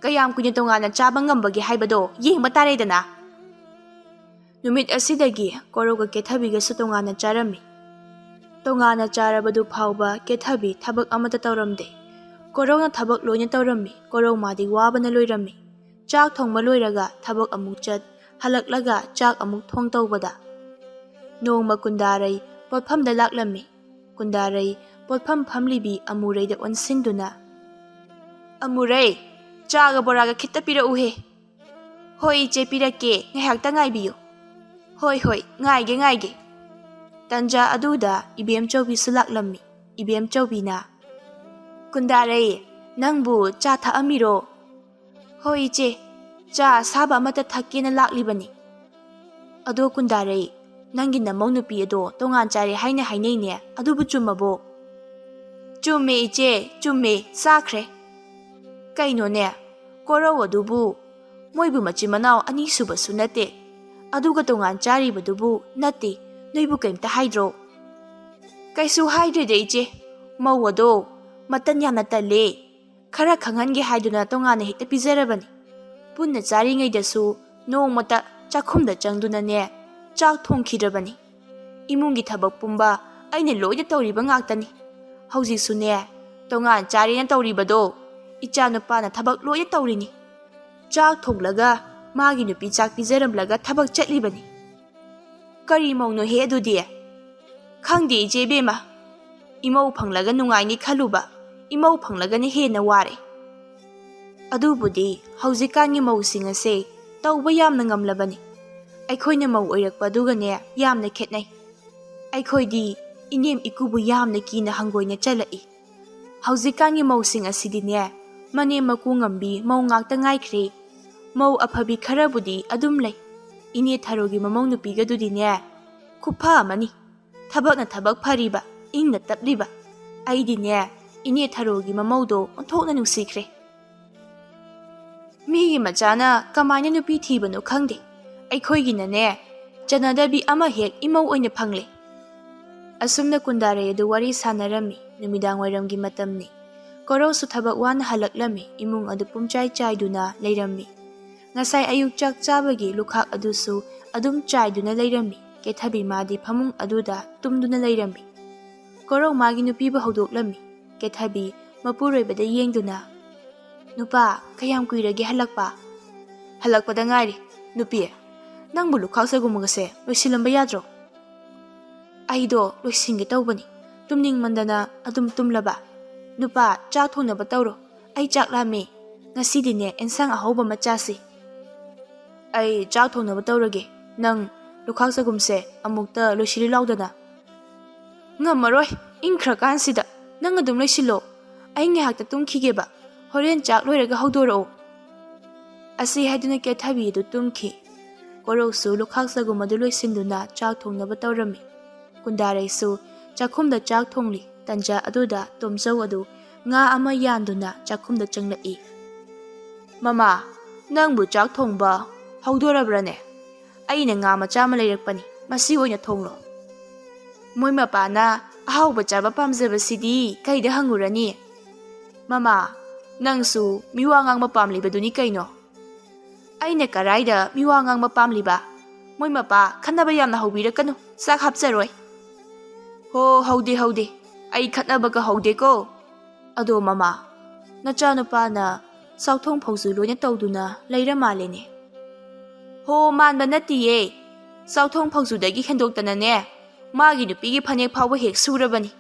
ꯀꯌꯥꯝ ꯀꯨꯏꯅ ꯇꯣꯉꯥꯟꯅ ꯆꯥꯕ ꯉꯝꯕꯒꯦ ꯍꯥꯏꯕꯗꯣ ꯌꯦꯡꯕ ꯇꯥꯔꯦꯗꯅ"꯫ ꯅꯨꯃꯤꯠ ꯑꯁꯤꯗꯒꯤ ꯀꯣꯔꯧꯒ ꯀꯦꯊꯕꯤꯒꯁꯨ ꯇꯣꯉꯥꯟꯅ ꯆꯥꯔꯝꯃꯤ꯫ ꯇꯣꯉꯥꯟꯅ ꯆꯥꯔꯕꯗꯨ ꯐꯥꯎꯕ ꯀꯦꯊꯕꯤ ꯊꯕꯛ ꯑꯃꯠꯇ ꯇꯧꯔꯝꯗꯦ꯫ ꯀꯣꯔꯧꯅ ꯊꯕꯛ ꯂꯣꯏꯅ ꯇꯧꯔꯝꯃꯤ꯫ ꯀꯣꯔꯧ ꯃꯥꯗꯤ ꯋꯥꯕꯅ ꯂꯣꯏꯔꯝꯃꯤ꯫ ꯆꯥꯛ ꯊꯣꯡꯕ ꯂꯣꯏꯔꯒ ꯊꯕꯛ ꯑꯃꯨꯛ ꯆꯠ, ꯍꯜꯂꯛꯂꯒ ꯆꯥꯛ ꯑꯃꯨꯛ ꯊꯣꯡ ꯇꯧꯕꯗ, ꯅꯣꯡꯃ ꯀꯨꯟꯗꯥꯔꯩ ꯄꯣꯠꯐꯝꯗ ꯂꯥꯛꯂꯝꯃꯤ꯫ ꯀꯨꯟꯗꯥꯔꯩ ꯄꯣꯠꯐꯝ ꯐꯝꯂꯤꯕꯤ ꯑꯃꯨꯔꯩꯗ ꯑꯣꯟꯁꯤꯟꯗꯨꯅ, "ꯑꯃꯨꯔꯩ, ꯆꯥꯒ ꯕꯣꯔꯥꯒ ꯈꯤꯠꯇ ꯄꯤꯔꯛꯎꯍꯦ"꯫ "ꯍꯣꯏ ꯏꯆꯦ, ꯄꯤꯔꯛꯀꯦ, ꯉꯥꯏꯍꯥꯛꯇ ꯉꯥꯏꯕꯤꯌꯨ"꯫ "ꯍꯣꯏ, ꯍꯣꯏ, ꯉꯥꯏꯒꯦ, ꯉꯥꯏꯒꯦ"꯫ ꯇꯟꯖꯥ ꯑꯗꯨꯗ ꯏꯕꯦꯝꯆꯧꯕꯤꯁꯨ ꯂꯥꯛꯂꯝꯃꯤ꯫ ꯏꯕꯦꯝꯆꯧꯕꯤꯅ, "ꯀꯨꯟꯗꯥꯔꯩ, ꯅꯪꯕꯨ ꯆꯥ ꯊꯛꯑꯝꯃꯤꯔꯣ?" "ꯍꯣꯏ ꯏꯆꯦ, ꯆꯥ ꯑꯁꯥꯕ ꯑꯃꯠꯇ ꯊꯛꯀꯦꯅ ꯂꯥꯛꯂꯤꯕꯅꯤ"꯫ "ꯑꯗꯣ ꯀꯨꯟꯗꯥꯔꯩ, ꯅꯪꯒꯤ ꯅꯃꯧ ꯅꯨꯄꯤ ꯑꯗꯣ ꯇꯣꯉꯥꯟ ꯆꯥꯔꯦ ꯍꯥꯏꯅ ꯍꯥꯏꯅꯩꯅꯦ, ꯑꯗꯨꯕꯨ ꯆꯨꯝꯃꯕꯣ?" "ꯆꯨꯝꯃꯦ ꯏꯆꯦ, ꯆꯨꯝꯃꯦ, ꯆꯥꯈ꯭ꯔꯦ"꯫ "ꯀꯩꯅꯣꯅꯦ, ꯀꯣꯔꯧ ꯑꯗꯨꯕꯨ ꯃꯣꯏꯕꯨ ꯃꯆꯤꯟ ꯃꯅꯥꯎ ꯑꯅꯤ ꯁꯨꯕꯁꯨ ꯅꯠꯇꯦ, ꯑꯗꯨꯒ ꯇꯣꯉꯥꯟ ꯆꯥꯔꯤꯕꯗꯨꯕꯨ ꯅꯠꯇꯦ, ꯅꯣꯏꯕꯨ ꯀꯩꯝꯇ ꯍꯥꯏꯗ꯭ꯔꯣ?" "ꯀꯩꯁꯨ ꯍꯥꯏꯗ꯭ꯔꯦꯗ ꯏꯆꯦ, ꯃꯧ ꯑꯗꯣ ꯃꯇꯟ ꯌꯥꯝꯅ ꯇꯜꯂꯦ, ꯈꯔ ꯈꯪꯍꯟꯒꯦ ꯍꯥꯏꯗꯨꯅ ꯇꯣꯉꯥꯟꯅ ꯍꯦꯛꯇ ꯄꯤꯖꯔꯕꯅꯤ꯫ ꯄꯨꯟꯅ ꯆꯥꯔꯤꯉꯩꯗꯁꯨ ꯅꯣꯡꯃꯇ ꯆꯥꯛꯈꯨꯝꯗ ꯆꯪꯗꯨꯅꯅꯦ ꯆꯥꯛ ꯊꯣꯡꯈꯤꯗ꯭ꯔꯕꯅꯤ꯫ ꯏꯃꯨꯡꯒꯤ ꯊꯕꯛ ꯄꯨꯝꯕ ꯑꯩꯅ ꯂꯣꯏꯅ ꯇꯧꯔꯤꯕ ꯉꯥꯛꯇꯅꯤ꯫ ꯍꯧꯖꯤꯛꯁꯨꯅꯦ, ꯇꯣꯉꯥꯟ ꯆꯥꯔꯦꯅ ꯇꯧꯔꯤꯕꯗꯣ ꯏꯆꯥ ꯅꯨꯄꯥꯅ ꯊꯕꯛ ꯂꯣꯏꯅ ꯇꯧꯔꯤꯅꯤ꯫ ꯆꯥꯛ ꯊꯣꯡꯂꯒ ꯃꯥꯒꯤ ꯅꯨꯄꯤ ꯆꯥꯛ ꯄꯤꯖꯔꯝꯂꯒ ꯊꯕꯛ ꯆꯠꯂꯤꯕꯅꯤ"꯫ "ꯀꯔꯤ ꯃꯧꯅꯣꯍꯦ ꯑꯗꯨꯗꯤ?" "ꯈꯪꯗꯦ ꯏꯆꯦ ꯏꯕꯦꯝꯃ, ꯏꯃꯧ ꯐꯪꯂꯒ ꯅꯨꯡꯉꯥꯏꯅꯤ ꯈꯜꯂꯨꯕ, ꯏꯃꯧ ꯐꯪꯂꯒꯅ ꯍꯦꯟꯅ ꯋꯥꯔꯦ"꯫ ꯑꯗꯨꯕꯨꯗꯤ ꯍꯧꯖꯤꯛꯀꯥꯟꯒꯤ ꯃꯧꯁꯤꯡ ꯑꯁꯦ ꯇꯧꯕ ꯌꯥꯝꯅ ꯉꯝꯂꯕꯅꯤ꯫ ꯑꯩꯈꯣꯏꯅ ꯃꯧ ꯑꯣꯏꯔꯛꯄ ꯑꯗꯨꯒꯅꯦ ꯌꯥꯝꯅ ꯈꯦꯠꯅꯩ꯫ ꯑꯩꯈꯣꯏꯗꯤ ꯏꯅꯦꯝ ꯏꯀꯨꯕꯨ ꯌꯥꯝꯅ ꯀꯤꯅ ꯍꯪꯒꯣꯏꯅ ꯆꯠꯂꯛꯏ꯫ ꯍꯧꯖꯤꯛꯀꯥꯟꯒꯤ ꯃꯧꯁꯤꯡ ꯑꯁꯤꯗꯤꯅꯦ, ꯃꯅꯦꯝ ꯃꯀꯨ ꯉꯝꯕꯤ ꯃꯧ ꯉꯥꯛꯇ ꯉꯥꯏꯈ꯭ꯔꯦ꯫ ꯃꯧ ꯑꯐꯕꯤ ꯈꯔꯕꯨꯗꯤ ꯑꯗꯨꯝ ꯂꯩ꯫ ꯏꯅꯦ ꯊꯔꯣꯒꯤ ꯃꯃꯧ ꯅꯨꯄꯤꯒꯗꯨꯗꯤꯅꯦ, ꯈꯨꯐ ꯑꯃꯅꯤ꯫ ꯊꯕꯛꯅ ꯊꯕꯛ ꯐꯔꯤꯕ, ꯏꯪꯅ ꯇꯞꯂꯤꯕ꯫ ꯑꯩꯗꯤꯅꯦ, ꯏꯅꯦ ꯊꯔꯣꯒꯤ ꯃꯃꯧꯗꯣ ꯑꯣꯟꯊꯣꯛꯅ ꯅꯨꯡꯁꯤꯈ꯭ꯔꯦ꯫ ꯃꯤꯒꯤ ꯃꯆꯥꯅ ꯀꯃꯥꯏꯅ ꯅꯨꯄꯤ ꯊꯤꯕꯅꯣ ꯈꯪꯗꯦ, ꯑꯩꯈꯣꯏꯒꯤꯅꯅꯦ ꯆꯟꯅꯗꯕꯤ ꯑꯃ ꯍꯦꯛ ꯏꯃꯧ ꯑꯣꯏꯅ ꯐꯪꯂꯦ꯫ ꯑꯁꯨꯝꯅ ꯀꯨꯟꯗꯥꯔꯩ ꯑꯗꯨ ꯋꯥꯔꯤ ꯁꯥꯟꯅꯔꯝꯃꯤ꯫ ꯅꯨꯃꯤꯗꯥꯡ ꯋꯥꯏꯔꯝꯒꯤ ꯃꯇꯝꯅꯤ꯫ ꯀꯣꯔꯧꯁꯨ ꯊꯕꯛ ꯋꯥꯅ ꯍꯜꯂꯛꯂꯝꯃꯤ꯫ ꯏꯃꯨꯡ ꯑꯗꯨ ꯄꯨꯝꯆꯥꯏ ꯆꯥꯏꯗꯨꯅ ꯂꯩꯔꯝꯃꯤ꯫ ꯉꯁꯥꯏ ꯑꯌꯨꯛ ꯆꯥꯛ ꯆꯥꯕꯒꯤ ꯂꯨꯈꯥꯛ ꯑꯗꯨꯁꯨ ꯑꯗꯨꯝ ꯆꯥꯏꯗꯨꯅ ꯂꯩꯔꯝꯃꯤ꯫ ꯀꯦꯊꯕꯤ ꯃꯥꯗꯤ ꯐꯃꯨꯡ ꯑꯗꯨꯗ ꯇꯨꯝꯗꯨꯅ ꯂꯩꯔꯝꯃꯤ꯫ ꯀꯣꯔꯧ ꯃꯥꯒꯤ ꯅꯨꯄꯤꯕꯨ ꯍꯧꯗꯣꯛꯂꯝꯃꯤ꯫ ꯀꯦꯊꯕꯤ ꯃꯄꯨꯔꯣꯏꯕꯗ ꯌꯦꯡꯗꯨꯅ, "ꯅꯨꯄꯥ, ꯀꯌꯥꯝ ꯀꯨꯏꯔꯒꯦ ꯍꯜꯂꯛꯄ?" "ꯍꯜꯂꯛꯄꯗ ꯉꯥꯏꯔꯤ꯫ ꯅꯨꯄꯤ, ꯅꯪꯕꯨ ꯂꯨꯈꯥꯛ ꯆꯒꯨꯝꯕꯒꯁꯦ ꯂꯣꯏꯁꯤꯜꯂꯝꯕ ꯌꯥꯗ꯭ꯔꯣ?" "ꯑꯩꯗꯣ ꯂꯣꯏꯁꯤꯟꯒꯦ ꯇꯧꯕꯅꯤ, ꯇꯨꯝꯅꯤꯡꯃꯟꯗꯅ ꯑꯗꯨꯝ ꯇꯨꯝꯂꯕ꯫ ꯅꯨꯄꯥ, ꯆꯥꯛ ꯊꯣꯡꯅꯕ ꯇꯧꯔꯣ, ꯑꯩ ꯆꯥꯛ ꯂꯥꯝꯃꯦ꯫ ꯉꯁꯤꯗꯤꯅꯦ ꯑꯦꯟꯁꯥꯡ ꯑꯍꯧꯕ ꯑꯃ ꯆꯥꯁꯤ꯫" "ꯑꯩ ꯆꯥꯛ ꯊꯣꯡꯅꯕ ꯇꯧꯔꯒꯦ, ꯅꯪ ꯂꯨꯈꯥꯛ ꯆꯒꯨꯝꯁꯦ ꯑꯃꯨꯛꯇ ꯂꯣꯏꯁꯤꯜꯂꯨ ꯂꯥꯎꯗꯅ꯫" "ꯉꯝꯃꯔꯣꯏ, ꯏꯪꯈ꯭ꯔꯀꯥꯟꯁꯤꯗ꯫ ꯅꯪ ꯑꯗꯨꯝ ꯂꯣꯏꯁꯤꯜꯂꯣ, ꯑꯩ ꯉꯥꯏꯍꯥꯛꯇ ꯇꯨꯝꯈꯤꯒꯦꯕ, ꯍꯣꯔꯦꯟ ꯆꯥꯛ ꯂꯣꯏꯔꯒ ꯍꯧꯗꯣꯔꯛꯑꯣ꯫" ꯑꯁꯤ ꯍꯥꯏꯗꯨꯅ ꯀꯦꯊꯕꯤ ꯑꯗꯨ ꯇꯨꯝꯈꯤ꯫ ꯀꯣꯔꯧꯁꯨ ꯂꯨꯈꯥꯛ ꯆꯒꯨꯝ ꯑꯗꯨ ꯂꯣꯏꯁꯤꯟꯗꯨꯅ ꯆꯥꯛ ꯊꯣꯡꯅꯕ ꯇꯧꯔꯝꯃꯤ꯫ ꯀꯨꯟꯗꯥꯔꯩꯁꯨ ꯆꯥꯛꯈꯨꯝꯗ ꯆꯥꯛ ꯊꯣꯡꯂꯤ꯫ ꯇꯟꯖꯥ ꯑꯗꯨꯗ ꯇꯣꯝꯆꯧ ꯑꯗꯨ ꯉꯥ ꯑꯃ ꯌꯥꯟꯗꯨꯅ ꯆꯥꯛꯈꯨꯝꯗ ꯆꯪꯂꯛꯏ꯫ "ꯃꯃꯥ, ꯅꯪꯕꯨ ꯆꯥꯛ ꯊꯣꯡꯕ ꯍꯧꯗꯣꯔꯕ꯭ꯔꯅꯦ? ꯑꯩꯅ ꯉꯥ ꯃꯆꯥ ꯑꯃ ꯂꯩꯔꯛꯄꯅꯤ, ꯃꯁꯤ ꯑꯣꯏꯅ ꯊꯣꯡꯂꯣ꯫" "ꯃꯣꯏ ꯃꯄꯥꯅ ꯑꯍꯥꯎꯕ ꯆꯥꯕ ꯄꯥꯝꯖꯕꯁꯤꯗꯤ ꯀꯩꯗ ꯍꯪꯉꯨꯔꯅꯤ? ꯃꯃꯥ, ꯅꯪꯁꯨ ꯃꯤꯋꯥ ꯉꯥꯡꯕ ꯄꯥꯝꯂꯤꯕꯗꯨꯅꯤ ꯀꯩꯅꯣ?" "ꯑꯩꯅ ꯀꯔꯥꯏꯗ ꯃꯤꯋꯥ ꯉꯥꯡꯕ ꯄꯥꯝꯂꯤꯕ? ꯃꯣꯏ ꯃꯄꯥ ꯈꯠꯅꯕ ꯌꯥꯝꯅ ꯍꯧꯕꯤꯔꯛꯀꯅꯨ, ꯆꯥꯛ ꯍꯥꯞꯆꯔꯣꯏ꯫" "ꯍꯣ, ꯍꯧꯗꯦ, ꯍꯧꯗꯦ, ꯑꯩ ꯈꯠꯅꯕꯒ ꯍꯧꯗꯦꯀꯣ꯫ ꯑꯗꯣ ꯃꯃꯥ, ꯅꯆꯥꯅꯨꯄꯥꯅ ꯆꯥꯛꯊꯣꯡ ꯐꯥꯎꯁꯨ ꯂꯣꯏꯅ ꯇꯧꯗꯨꯅ ꯂꯩꯔ ꯃꯥꯜꯂꯦꯅꯦ꯫" "ꯍꯣ, ꯃꯥꯟꯕ ꯅꯠꯇꯤꯌꯦ, ꯆꯥꯛꯊꯣꯡ ꯐꯥꯎꯁꯨꯗꯒꯤ ꯍꯦꯟꯗꯣꯛꯇꯅꯅꯦ, ꯃꯥꯒꯤ ꯅꯨꯄꯤꯒꯤ ꯐꯅꯦꯛ ꯐꯥꯎꯕ ꯍꯦꯛ ꯁꯨꯔꯕꯅꯤ꯫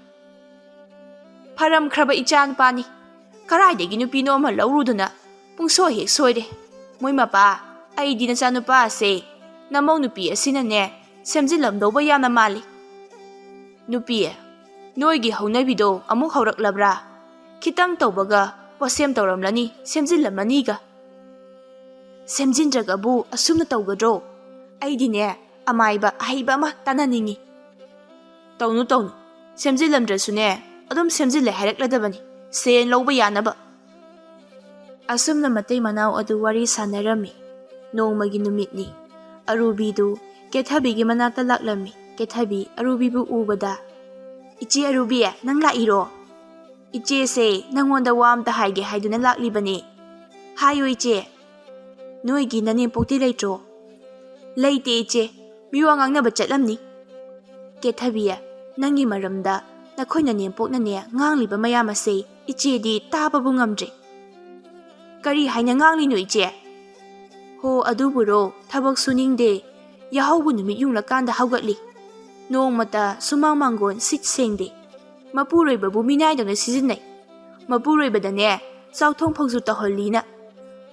ꯐꯔꯝꯈ꯭ꯔꯕ ꯏꯆꯥ ꯅꯨꯄꯥꯅꯤ꯫ ꯀꯔꯥꯏꯗꯒꯤ ꯅꯨꯄꯤꯅꯣ ꯑꯃ ꯂꯧꯔꯨꯗꯅ ꯄꯨꯡꯁꯣꯏ ꯍꯦꯛ ꯁꯣꯏꯔꯦ꯫ ꯃꯣꯏ ꯃꯄꯥ, ꯑꯩꯗꯤ ꯅꯆꯥꯅꯨꯄꯥ ꯑꯁꯦ ꯅꯃꯧ ꯅꯨꯄꯤ ꯑꯁꯤꯅꯅꯦ ꯁꯦꯝꯖꯤꯜꯂꯝꯗꯧꯕ ꯌꯥꯝꯅ ꯃꯥꯜꯂꯤ꯫" "ꯅꯨꯄꯤ, ꯅꯣꯏꯒꯤ ꯍꯧꯅꯕꯤꯗꯣ ꯑꯃꯨꯛ ꯍꯧꯔꯛꯂꯕ꯭ꯔꯥ? ꯈꯤꯇꯪ ꯇꯧꯕꯒ ꯄꯣꯠꯁꯦꯝ ꯇꯧꯔꯝꯂꯅꯤ, ꯁꯦꯝꯖꯤꯜꯂꯝꯃꯅꯤꯒ꯫" "ꯁꯦꯝꯖꯤꯟꯗ꯭ꯔꯒꯕꯨ ꯑꯁꯨꯝꯅ ꯇꯧꯒꯗ꯭ꯔꯣ? ꯑꯩꯗꯤꯅꯦ ꯑꯃꯥꯏꯕ ꯑꯍꯩꯕ ꯑꯃ ꯇꯥꯟꯅꯅꯤꯡꯉꯤ꯫" "ꯇꯧꯅꯨ, ꯇꯧꯅꯨ, ꯁꯦꯝꯖꯤꯜꯂꯝꯗ꯭ꯔꯁꯨꯅꯦ, ꯑꯗꯨꯝ ꯁꯦꯝꯖꯤꯜꯂꯦ ꯍꯥꯏꯔꯛꯂꯗꯕꯅꯤ, ꯁꯦꯟ ꯂꯧꯕ ꯌꯥꯅꯕ꯫ ꯑꯁꯨꯝꯅ ꯃꯇꯩ ꯃꯅꯥꯎ ꯑꯗꯨ ꯋꯥꯔꯤ ꯁꯥꯟꯅꯔꯝꯃꯤ꯫ ꯅꯣꯡꯃꯒꯤ ꯅꯨꯃꯤꯠꯅꯤ꯫ ꯑꯔꯨꯕꯤꯗꯨ ꯀꯦꯊꯕꯤꯒꯤ ꯃꯅꯥꯛꯇ ꯂꯥꯛꯂꯝꯃꯤ꯫ ꯀꯦꯊꯕꯤ ꯑꯔꯨꯕꯤꯕꯨ ꯎꯕꯗ, "ꯏꯆꯦ ꯑꯔꯨꯕꯤ, ꯅꯪ ꯂꯥꯛꯏꯔꯣ? ꯏꯆꯦꯁꯦ ꯅꯪꯉꯣꯟꯗ ꯋꯥ ꯑꯝꯇ ꯍꯥꯏꯒꯦ ꯍꯥꯏꯗꯨꯅ ꯂꯥꯛꯂꯤꯕꯅꯦ꯫ ꯍꯥꯏꯌꯨ ꯏꯆꯦ꯫ ꯅꯣꯏꯒꯤ ꯅꯅꯦꯝꯄꯣꯛꯇꯤ ꯂꯩꯇ꯭ꯔꯣ?" "ꯂꯩꯇꯦ ꯏꯆꯦ, ꯃꯤꯋꯥ ꯉꯥꯡꯅꯕ ꯆꯠꯂꯝꯅꯤ꯫" "ꯀꯦꯊꯕꯤ, ꯅꯪꯒꯤ ꯃꯔꯝꯗ ꯅꯈꯣꯏ ꯅꯅꯦꯝꯄꯣꯛꯅꯅꯦ ꯉꯥꯡꯂꯤꯕ ꯃꯌꯥꯝ ꯑꯁꯦ ꯏꯆꯦꯗꯤ ꯇꯥꯕꯕꯨ ꯉꯝꯗ꯭ꯔꯦ꯫" "ꯀꯔꯤ ꯍꯥꯏꯅ ꯉꯥꯡꯂꯤꯅꯣ ꯏꯆꯦ?" "ꯍꯣ, ꯑꯗꯨꯕꯨꯔꯣ, ꯊꯕꯛ ꯁꯨꯅꯤꯡꯗꯦ, ꯌꯥꯍꯧꯕꯨ ꯅꯨꯃꯤꯠ ꯌꯨꯡꯂꯀꯥꯟꯗ ꯍꯧꯒꯠꯂꯤ, ꯅꯣꯡꯃꯇ ꯁꯨꯃꯥꯡ ꯃꯥꯡꯒꯣꯟ ꯁꯤꯠ ꯁꯦꯡꯗꯦ, ꯃꯄꯨꯔꯣꯏꯕꯕꯨ ꯃꯤꯅꯥꯏꯗꯧꯅ ꯁꯤꯖꯤꯟꯅꯩ, ꯃꯄꯨꯔꯣꯏꯕꯗꯅꯦ ꯆꯥꯛꯊꯣꯡ ꯐꯥꯎꯁꯨ ꯇꯧꯍꯜꯂꯤꯅ,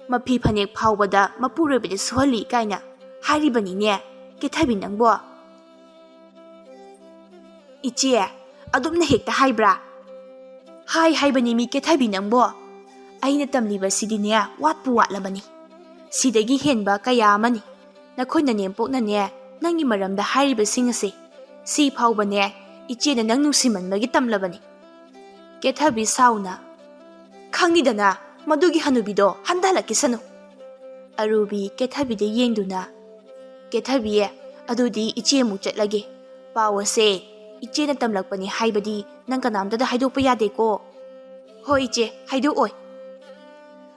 ꯃꯐꯤ ꯐꯅꯦꯛ ꯐꯥꯎꯕꯗ ꯃꯄꯨꯔꯣꯏꯕꯗ ꯁꯨꯍꯜꯂꯤ ꯀꯥꯏꯅ ꯍꯥꯏꯔꯤꯕꯅꯤꯅꯦ ꯀꯦꯊꯕꯤ ꯅꯪꯕꯣ꯫" "ꯏꯆꯦ, ꯑꯗꯨꯝꯅ ꯍꯦꯛꯇ ꯍꯥꯏꯕ꯭ꯔꯥ?" "ꯍꯥꯏ ꯍꯥꯏꯕꯅꯤ ꯃꯤ ꯀꯦꯊꯕꯤ ꯅꯪꯕꯣ꯫ ꯑꯩꯅ ꯇꯝꯂꯤꯕꯁꯤꯗꯤꯅꯦ ꯋꯥꯠꯄꯨ ꯋꯥꯠꯂꯕꯅꯤ꯫ ꯁꯤꯗꯒꯤ ꯍꯦꯟꯕ ꯀꯌꯥ ꯑꯃꯅꯤ꯫ ꯅꯈꯣꯏ ꯅꯅꯦꯝꯄꯣꯛꯅꯅꯦ ꯅꯪꯒꯤ ꯃꯔꯝꯗ ꯍꯥꯏꯔꯤꯕꯁꯤꯡ ꯑꯁꯦ꯫ ꯁꯤ ꯐꯥꯎꯕꯅꯦ ꯏꯆꯦꯅ ꯅꯪ ꯅꯨꯡꯁꯤꯃꯟꯕꯒꯤ ꯇꯝꯂꯕꯅꯤ꯫" ꯀꯦꯊꯕꯤ ꯁꯥꯎꯅ, "ꯈꯪꯉꯤꯗꯅ, ꯃꯗꯨꯒꯤ ꯍꯅꯨꯕꯤꯗꯣ ꯍꯟꯊꯍꯜꯂꯛꯈꯤꯁꯅꯨ꯫" ꯑꯔꯨꯕꯤ ꯀꯦꯊꯕꯤꯗ ꯌꯦꯡꯗꯨꯅ, "ꯀꯦꯊꯕꯤ, ꯑꯗꯨꯗꯤ ꯏꯆꯦ ꯑꯃꯨꯛ ꯆꯠꯂꯒꯦ꯫ ꯄꯥꯎ ꯑꯁꯦ ꯏꯆꯦꯅ ꯇꯝꯂꯛꯄꯅꯤ ꯍꯥꯏꯕꯗꯤ ꯅꯪ ꯀꯅꯥꯝꯇꯗ ꯍꯥꯏꯗꯣꯛꯄ ꯌꯥꯗꯦꯀꯣ꯫" "ꯍꯣꯏ ꯏꯆꯦ, ꯍꯥꯏꯗꯣꯛꯑꯣꯏ꯫"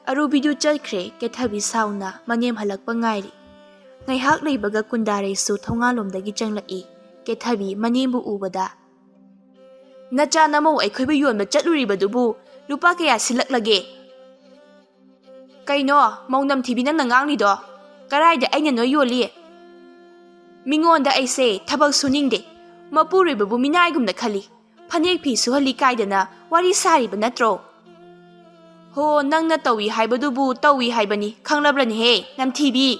ꯑꯔꯨꯕꯤꯗꯨ ꯆꯠꯈ꯭ꯔꯦ꯫ ꯀꯦꯊꯕꯤ ꯁꯥꯎꯅ ꯃꯅꯦꯝ ꯍꯜꯂꯛꯄ ꯉꯥꯏꯔꯤ꯫ ꯉꯥꯏꯍꯥꯛ ꯂꯩꯕꯒ ꯀꯨꯟꯗꯥꯔꯩꯁꯨ ꯊꯣꯡꯒꯥꯜꯂꯣꯝꯗꯒꯤ ꯆꯪꯂꯛꯏ꯫ ꯀꯦꯊꯕꯤ ꯃꯅꯦꯝꯕꯨ ꯎꯕꯗ, "ꯅꯆꯥ ꯅꯃꯧ ꯑꯩꯈꯣꯏꯕꯨ ꯌꯣꯟꯕ ꯆꯠꯂꯨꯔꯤꯕꯗꯨꯕꯨ ꯂꯨꯄꯥ ꯀꯌꯥ ꯁꯤꯜꯂꯛꯂꯒꯦ?" "ꯀꯩꯅꯣ ꯃꯧ ꯅꯝꯊꯤꯕꯤ ꯅꯪꯅ ꯉꯥꯡꯂꯤꯗꯣ? ꯀꯔꯥꯏꯗ ꯑꯩꯅ ꯅꯣꯏ ꯌꯣꯜꯂꯤ? ꯃꯤꯉꯣꯟꯗ ꯑꯩꯁꯦ ꯊꯕꯛ ꯁꯨꯅꯤꯡꯗꯦ, ꯃꯄꯨꯔꯣꯏꯕꯕꯨ ꯃꯤꯅꯥꯏꯒꯨꯝꯅ ꯈꯜꯂꯤ꯫ ꯐꯅꯦꯛ ꯐꯤ ꯁꯨꯍꯜꯂꯤ ꯀꯥꯏꯗꯅ ꯋꯥꯔꯤ ꯁꯥꯔꯤꯕ ꯅꯠꯇ꯭ꯔꯣ?" "ꯍꯣ, ꯅꯪꯅ ꯇꯧꯏ ꯍꯥꯏꯕꯗꯨꯕꯨ ꯇꯧꯏ ꯍꯥꯏꯕꯅꯤ, ꯈꯪꯂꯕ꯭ꯔꯅꯦꯍꯦ, ꯅꯝꯊꯤꯕꯤ?"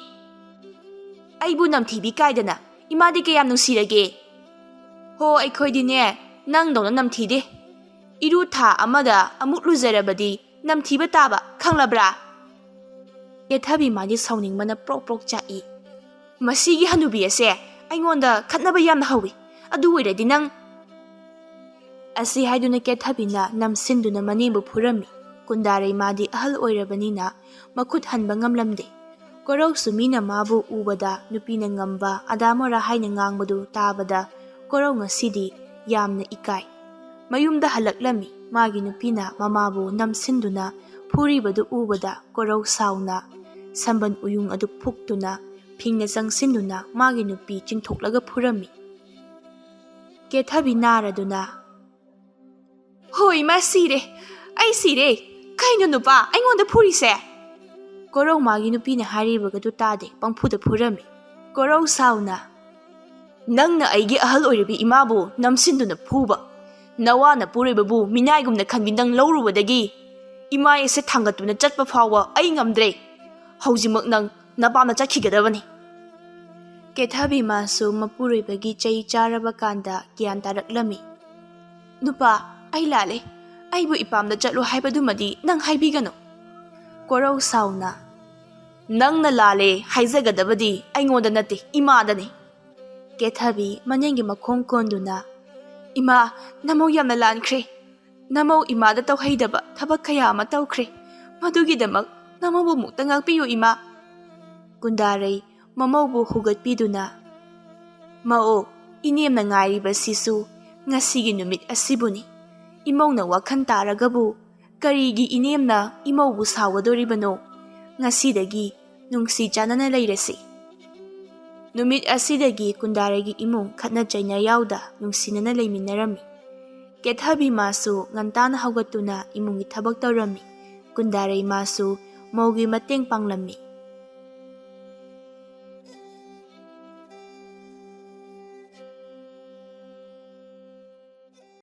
"ꯑꯩꯕꯨ ꯅꯝꯊꯤꯕꯤ ꯀꯥꯏꯗꯅ? ꯏꯃꯥꯗꯤ ꯀꯌꯥꯝ ꯅꯨꯡꯁꯤꯔꯒꯦ?" "ꯍꯣ, ꯑꯩꯈꯣꯏꯗꯤꯅꯦ ꯅꯪꯗꯧꯅ ꯅꯝꯊꯤꯗꯦ꯫ ꯏꯔꯨ ꯊꯥ ꯑꯃꯗ ꯑꯃꯨꯛ ꯂꯨꯖꯔꯕꯗꯤ ꯅꯝꯊꯤꯕ ꯇꯥꯕ, ꯈꯪꯂꯕ꯭ꯔꯥ?" ꯀꯦꯊꯕꯤ ꯃꯥꯗꯤ ꯁꯥꯎꯅꯤꯡꯕꯅ ꯄ꯭ꯔꯣꯛ ꯄ꯭ꯔꯣꯛ ꯆꯥꯛꯏ꯫ "ꯃꯁꯤꯒꯤ ꯍꯅꯨꯕꯤ ꯑꯁꯦ ꯑꯩꯉꯣꯟꯗ ꯈꯠꯅꯕ ꯌꯥꯝꯅ ꯍꯧꯏ꯫ ꯑꯗꯨ ꯑꯣꯏꯔꯗꯤ ꯅꯪ..." ꯑꯁꯤ ꯍꯥꯏꯗꯨꯅ ꯀꯦꯊꯕꯤꯅ ꯅꯝꯁꯤꯟꯗꯨꯅ ꯃꯅꯦꯕꯨ ꯐꯨꯔꯝꯃꯤ꯫ ꯀꯨꯟꯗꯥꯔꯩ ꯃꯥꯗꯤ ꯑꯍꯜ ꯑꯣꯏꯔꯕꯅꯤꯅ ꯃꯈꯨꯠ ꯍꯟꯕ ꯉꯝꯂꯝꯗꯦ꯫ ꯀꯣꯔꯧꯁꯨ ꯃꯤꯅ ꯃꯥꯕꯨ ꯎꯕꯗ ꯅꯨꯄꯤꯅ ꯉꯝꯕ ꯑꯗꯥ ꯃꯣꯔꯥ ꯍꯥꯏꯅ ꯉꯥꯡꯕꯗꯨ ꯇꯥꯕꯗ ꯀꯣꯔꯧ ꯉꯁꯤꯗꯤ ꯌꯥꯝꯅ ꯏꯀꯥꯏ꯫ ꯃꯌꯨꯝꯗ ꯍꯜꯂꯛꯂꯝꯃꯤ꯫ ꯃꯥꯒꯤ ꯅꯨꯄꯤꯅ ꯃꯃꯥꯕꯨ ꯅꯝꯁꯤꯟꯗꯨꯅ ꯐꯨꯔꯤꯕꯗꯨ ꯎꯕꯗ ꯀꯣꯔꯧ ꯁꯥꯎꯅ ꯁꯝꯕꯟ ꯎꯌꯨꯡ ꯑꯗꯨ ꯐꯨꯛꯇꯨꯅ ꯐꯤꯡꯅ ꯆꯪꯁꯤꯟꯗꯨꯅ ꯃꯥꯒꯤ ꯅꯨꯄꯤ ꯆꯤꯡꯊꯣꯛꯂꯒ ꯐꯨꯔꯝꯃꯤ꯫ ꯀꯦꯊꯕꯤ ꯅꯥꯔꯗꯨꯅ, "ꯍꯣ ꯏꯃꯥ, ꯁꯤꯔꯦ, ꯑꯩ ꯁꯤꯔꯦ꯫ ꯀꯩꯅꯣ ꯅꯨꯄꯥ ꯑꯩꯉꯣꯟꯗ ꯐꯨꯔꯤꯁꯦ?" ꯀꯣꯔꯧ ꯃꯥꯒꯤ ꯅꯨꯄꯤꯅ ꯍꯥꯏꯔꯤꯕꯒꯗꯨ ꯇꯥꯗꯦ, ꯄꯪꯐꯨꯗ ꯐꯨꯔꯝꯃꯤ꯫ ꯀꯣꯔꯧ ꯁꯥꯎꯅ, "ꯅꯪꯅ ꯑꯩꯒꯤ ꯑꯍꯜ ꯑꯣꯏꯔꯕꯤ ꯏꯃꯥꯕꯨ ꯅꯝꯁꯤꯟꯗꯨꯅ ꯐꯨꯕ, ꯅꯋꯥꯅ ꯄꯨꯔꯣꯏꯕꯕꯨ ꯃꯤꯅꯥꯏꯒꯨꯝꯅ ꯈꯟꯕꯤ ꯅꯪ ꯂꯧꯔꯨꯕꯗꯒꯤ ꯏꯃꯥꯏ ꯑꯁꯦ ꯊꯥꯡꯒꯠꯇꯨꯅ ꯆꯠꯄ ꯐꯥꯎꯕ ꯑꯩ ꯉꯝꯗ꯭ꯔꯦ꯫ ꯍꯧꯖꯤꯛꯃꯛ ꯅꯪ ꯅꯄꯥꯝꯗ ꯆꯠꯈꯤꯒꯗꯕꯅꯤ꯫" ꯀꯦꯊꯕꯤ ꯃꯥꯁꯨ ꯃꯄꯨꯔꯣꯏꯕꯒꯤ ꯆꯩ ꯆꯥꯔꯕ ꯀꯥꯟꯗ ꯒ꯭ꯌꯥꯟ ꯇꯥꯔꯛꯂꯝꯃꯤ꯫ "ꯅꯨꯄꯥ, ꯑꯩ ꯂꯥꯜꯂꯦ꯫ ꯑꯩꯕꯨ ꯏꯄꯥꯝꯗ ꯆꯠꯂꯨ ꯍꯥꯏꯕꯗꯨꯃꯗꯤ ꯅꯪ ꯍꯥꯏꯕꯤꯒꯅꯨ꯫" ꯀꯣꯔꯧ ꯁꯥꯎꯅ, "ꯅꯪꯅ ꯂꯥꯜꯂꯦ ꯍꯥꯏꯖꯒꯗꯕꯗꯤ ꯑꯩꯉꯣꯟꯗ ꯅꯠꯇꯦ, ꯏꯃꯥꯗꯅꯤ꯫" ꯀꯦꯊꯕꯤ ꯃꯅꯦꯒꯤ ꯃꯈꯣꯡ ꯀꯣꯟꯗꯨꯅ, "ꯏꯃꯥ, ꯅꯃꯧ ꯌꯥꯝꯅ ꯂꯥꯟꯈ꯭ꯔꯦ꯫ ꯅꯃꯧ ꯏꯃꯥꯗ ꯇꯧꯍꯩꯗꯕ ꯊꯕꯛ ꯀꯌꯥ ꯑꯃ ꯇꯧꯈ꯭ꯔꯦ꯫ ꯃꯗꯨꯒꯤꯗꯃꯛ ꯅꯃꯧꯕꯨ ꯑꯃꯨꯛꯇ ꯉꯥꯛꯄꯤꯌꯨ ꯏꯃꯥ꯫" ꯀꯨꯟꯗꯥꯔꯩ ꯃꯃꯧꯕꯨ ꯍꯨꯒꯠꯄꯤꯗꯨꯅ, "ꯃꯧ, ꯏꯅꯦꯝꯅ ꯉꯥꯏꯔꯤꯕꯁꯤꯁꯨ ꯉꯁꯤꯒꯤ ꯅꯨꯃꯤꯠ ꯑꯁꯤꯕꯨꯅꯤ꯫ ꯏꯃꯧꯅ ꯋꯥꯈꯜ ꯇꯥꯔꯒꯕꯨ ꯀꯔꯤꯒꯤ ꯏꯅꯦꯝꯅ ꯏꯃꯧꯕꯨ ꯁꯥꯎꯒꯗꯣꯔꯤꯕꯅꯣ? ꯉꯁꯤꯗꯒꯤ ꯅꯨꯡꯁꯤ ꯆꯥꯟꯅꯅ ꯂꯩꯔꯁꯤ꯫" ꯅꯨꯃꯤꯠ ꯑꯁꯤꯗꯒꯤ ꯀꯨꯟꯗꯥꯔꯩꯒꯤ ꯏꯃꯨꯡ ꯈꯠꯅ ꯆꯩꯅ ꯌꯥꯎꯗ ꯅꯨꯡꯁꯤꯅꯅ ꯂꯩꯃꯤꯟꯅꯔꯝꯃꯤ꯫ ꯀꯦꯊꯕꯤ ꯃꯥꯁꯨ ꯉꯟꯇꯥꯅ ꯍꯧꯒꯠꯇꯨꯅ ꯏꯃꯨꯡꯒꯤ ꯊꯕꯛ ꯇꯧꯔꯝꯃꯤ꯫ ꯀꯨꯟꯗꯥꯔꯩ ꯃꯥꯁꯨ ꯃꯧꯒꯤ ꯃꯇꯦꯡ ꯄꯥꯡꯂꯝꯃꯤ꯫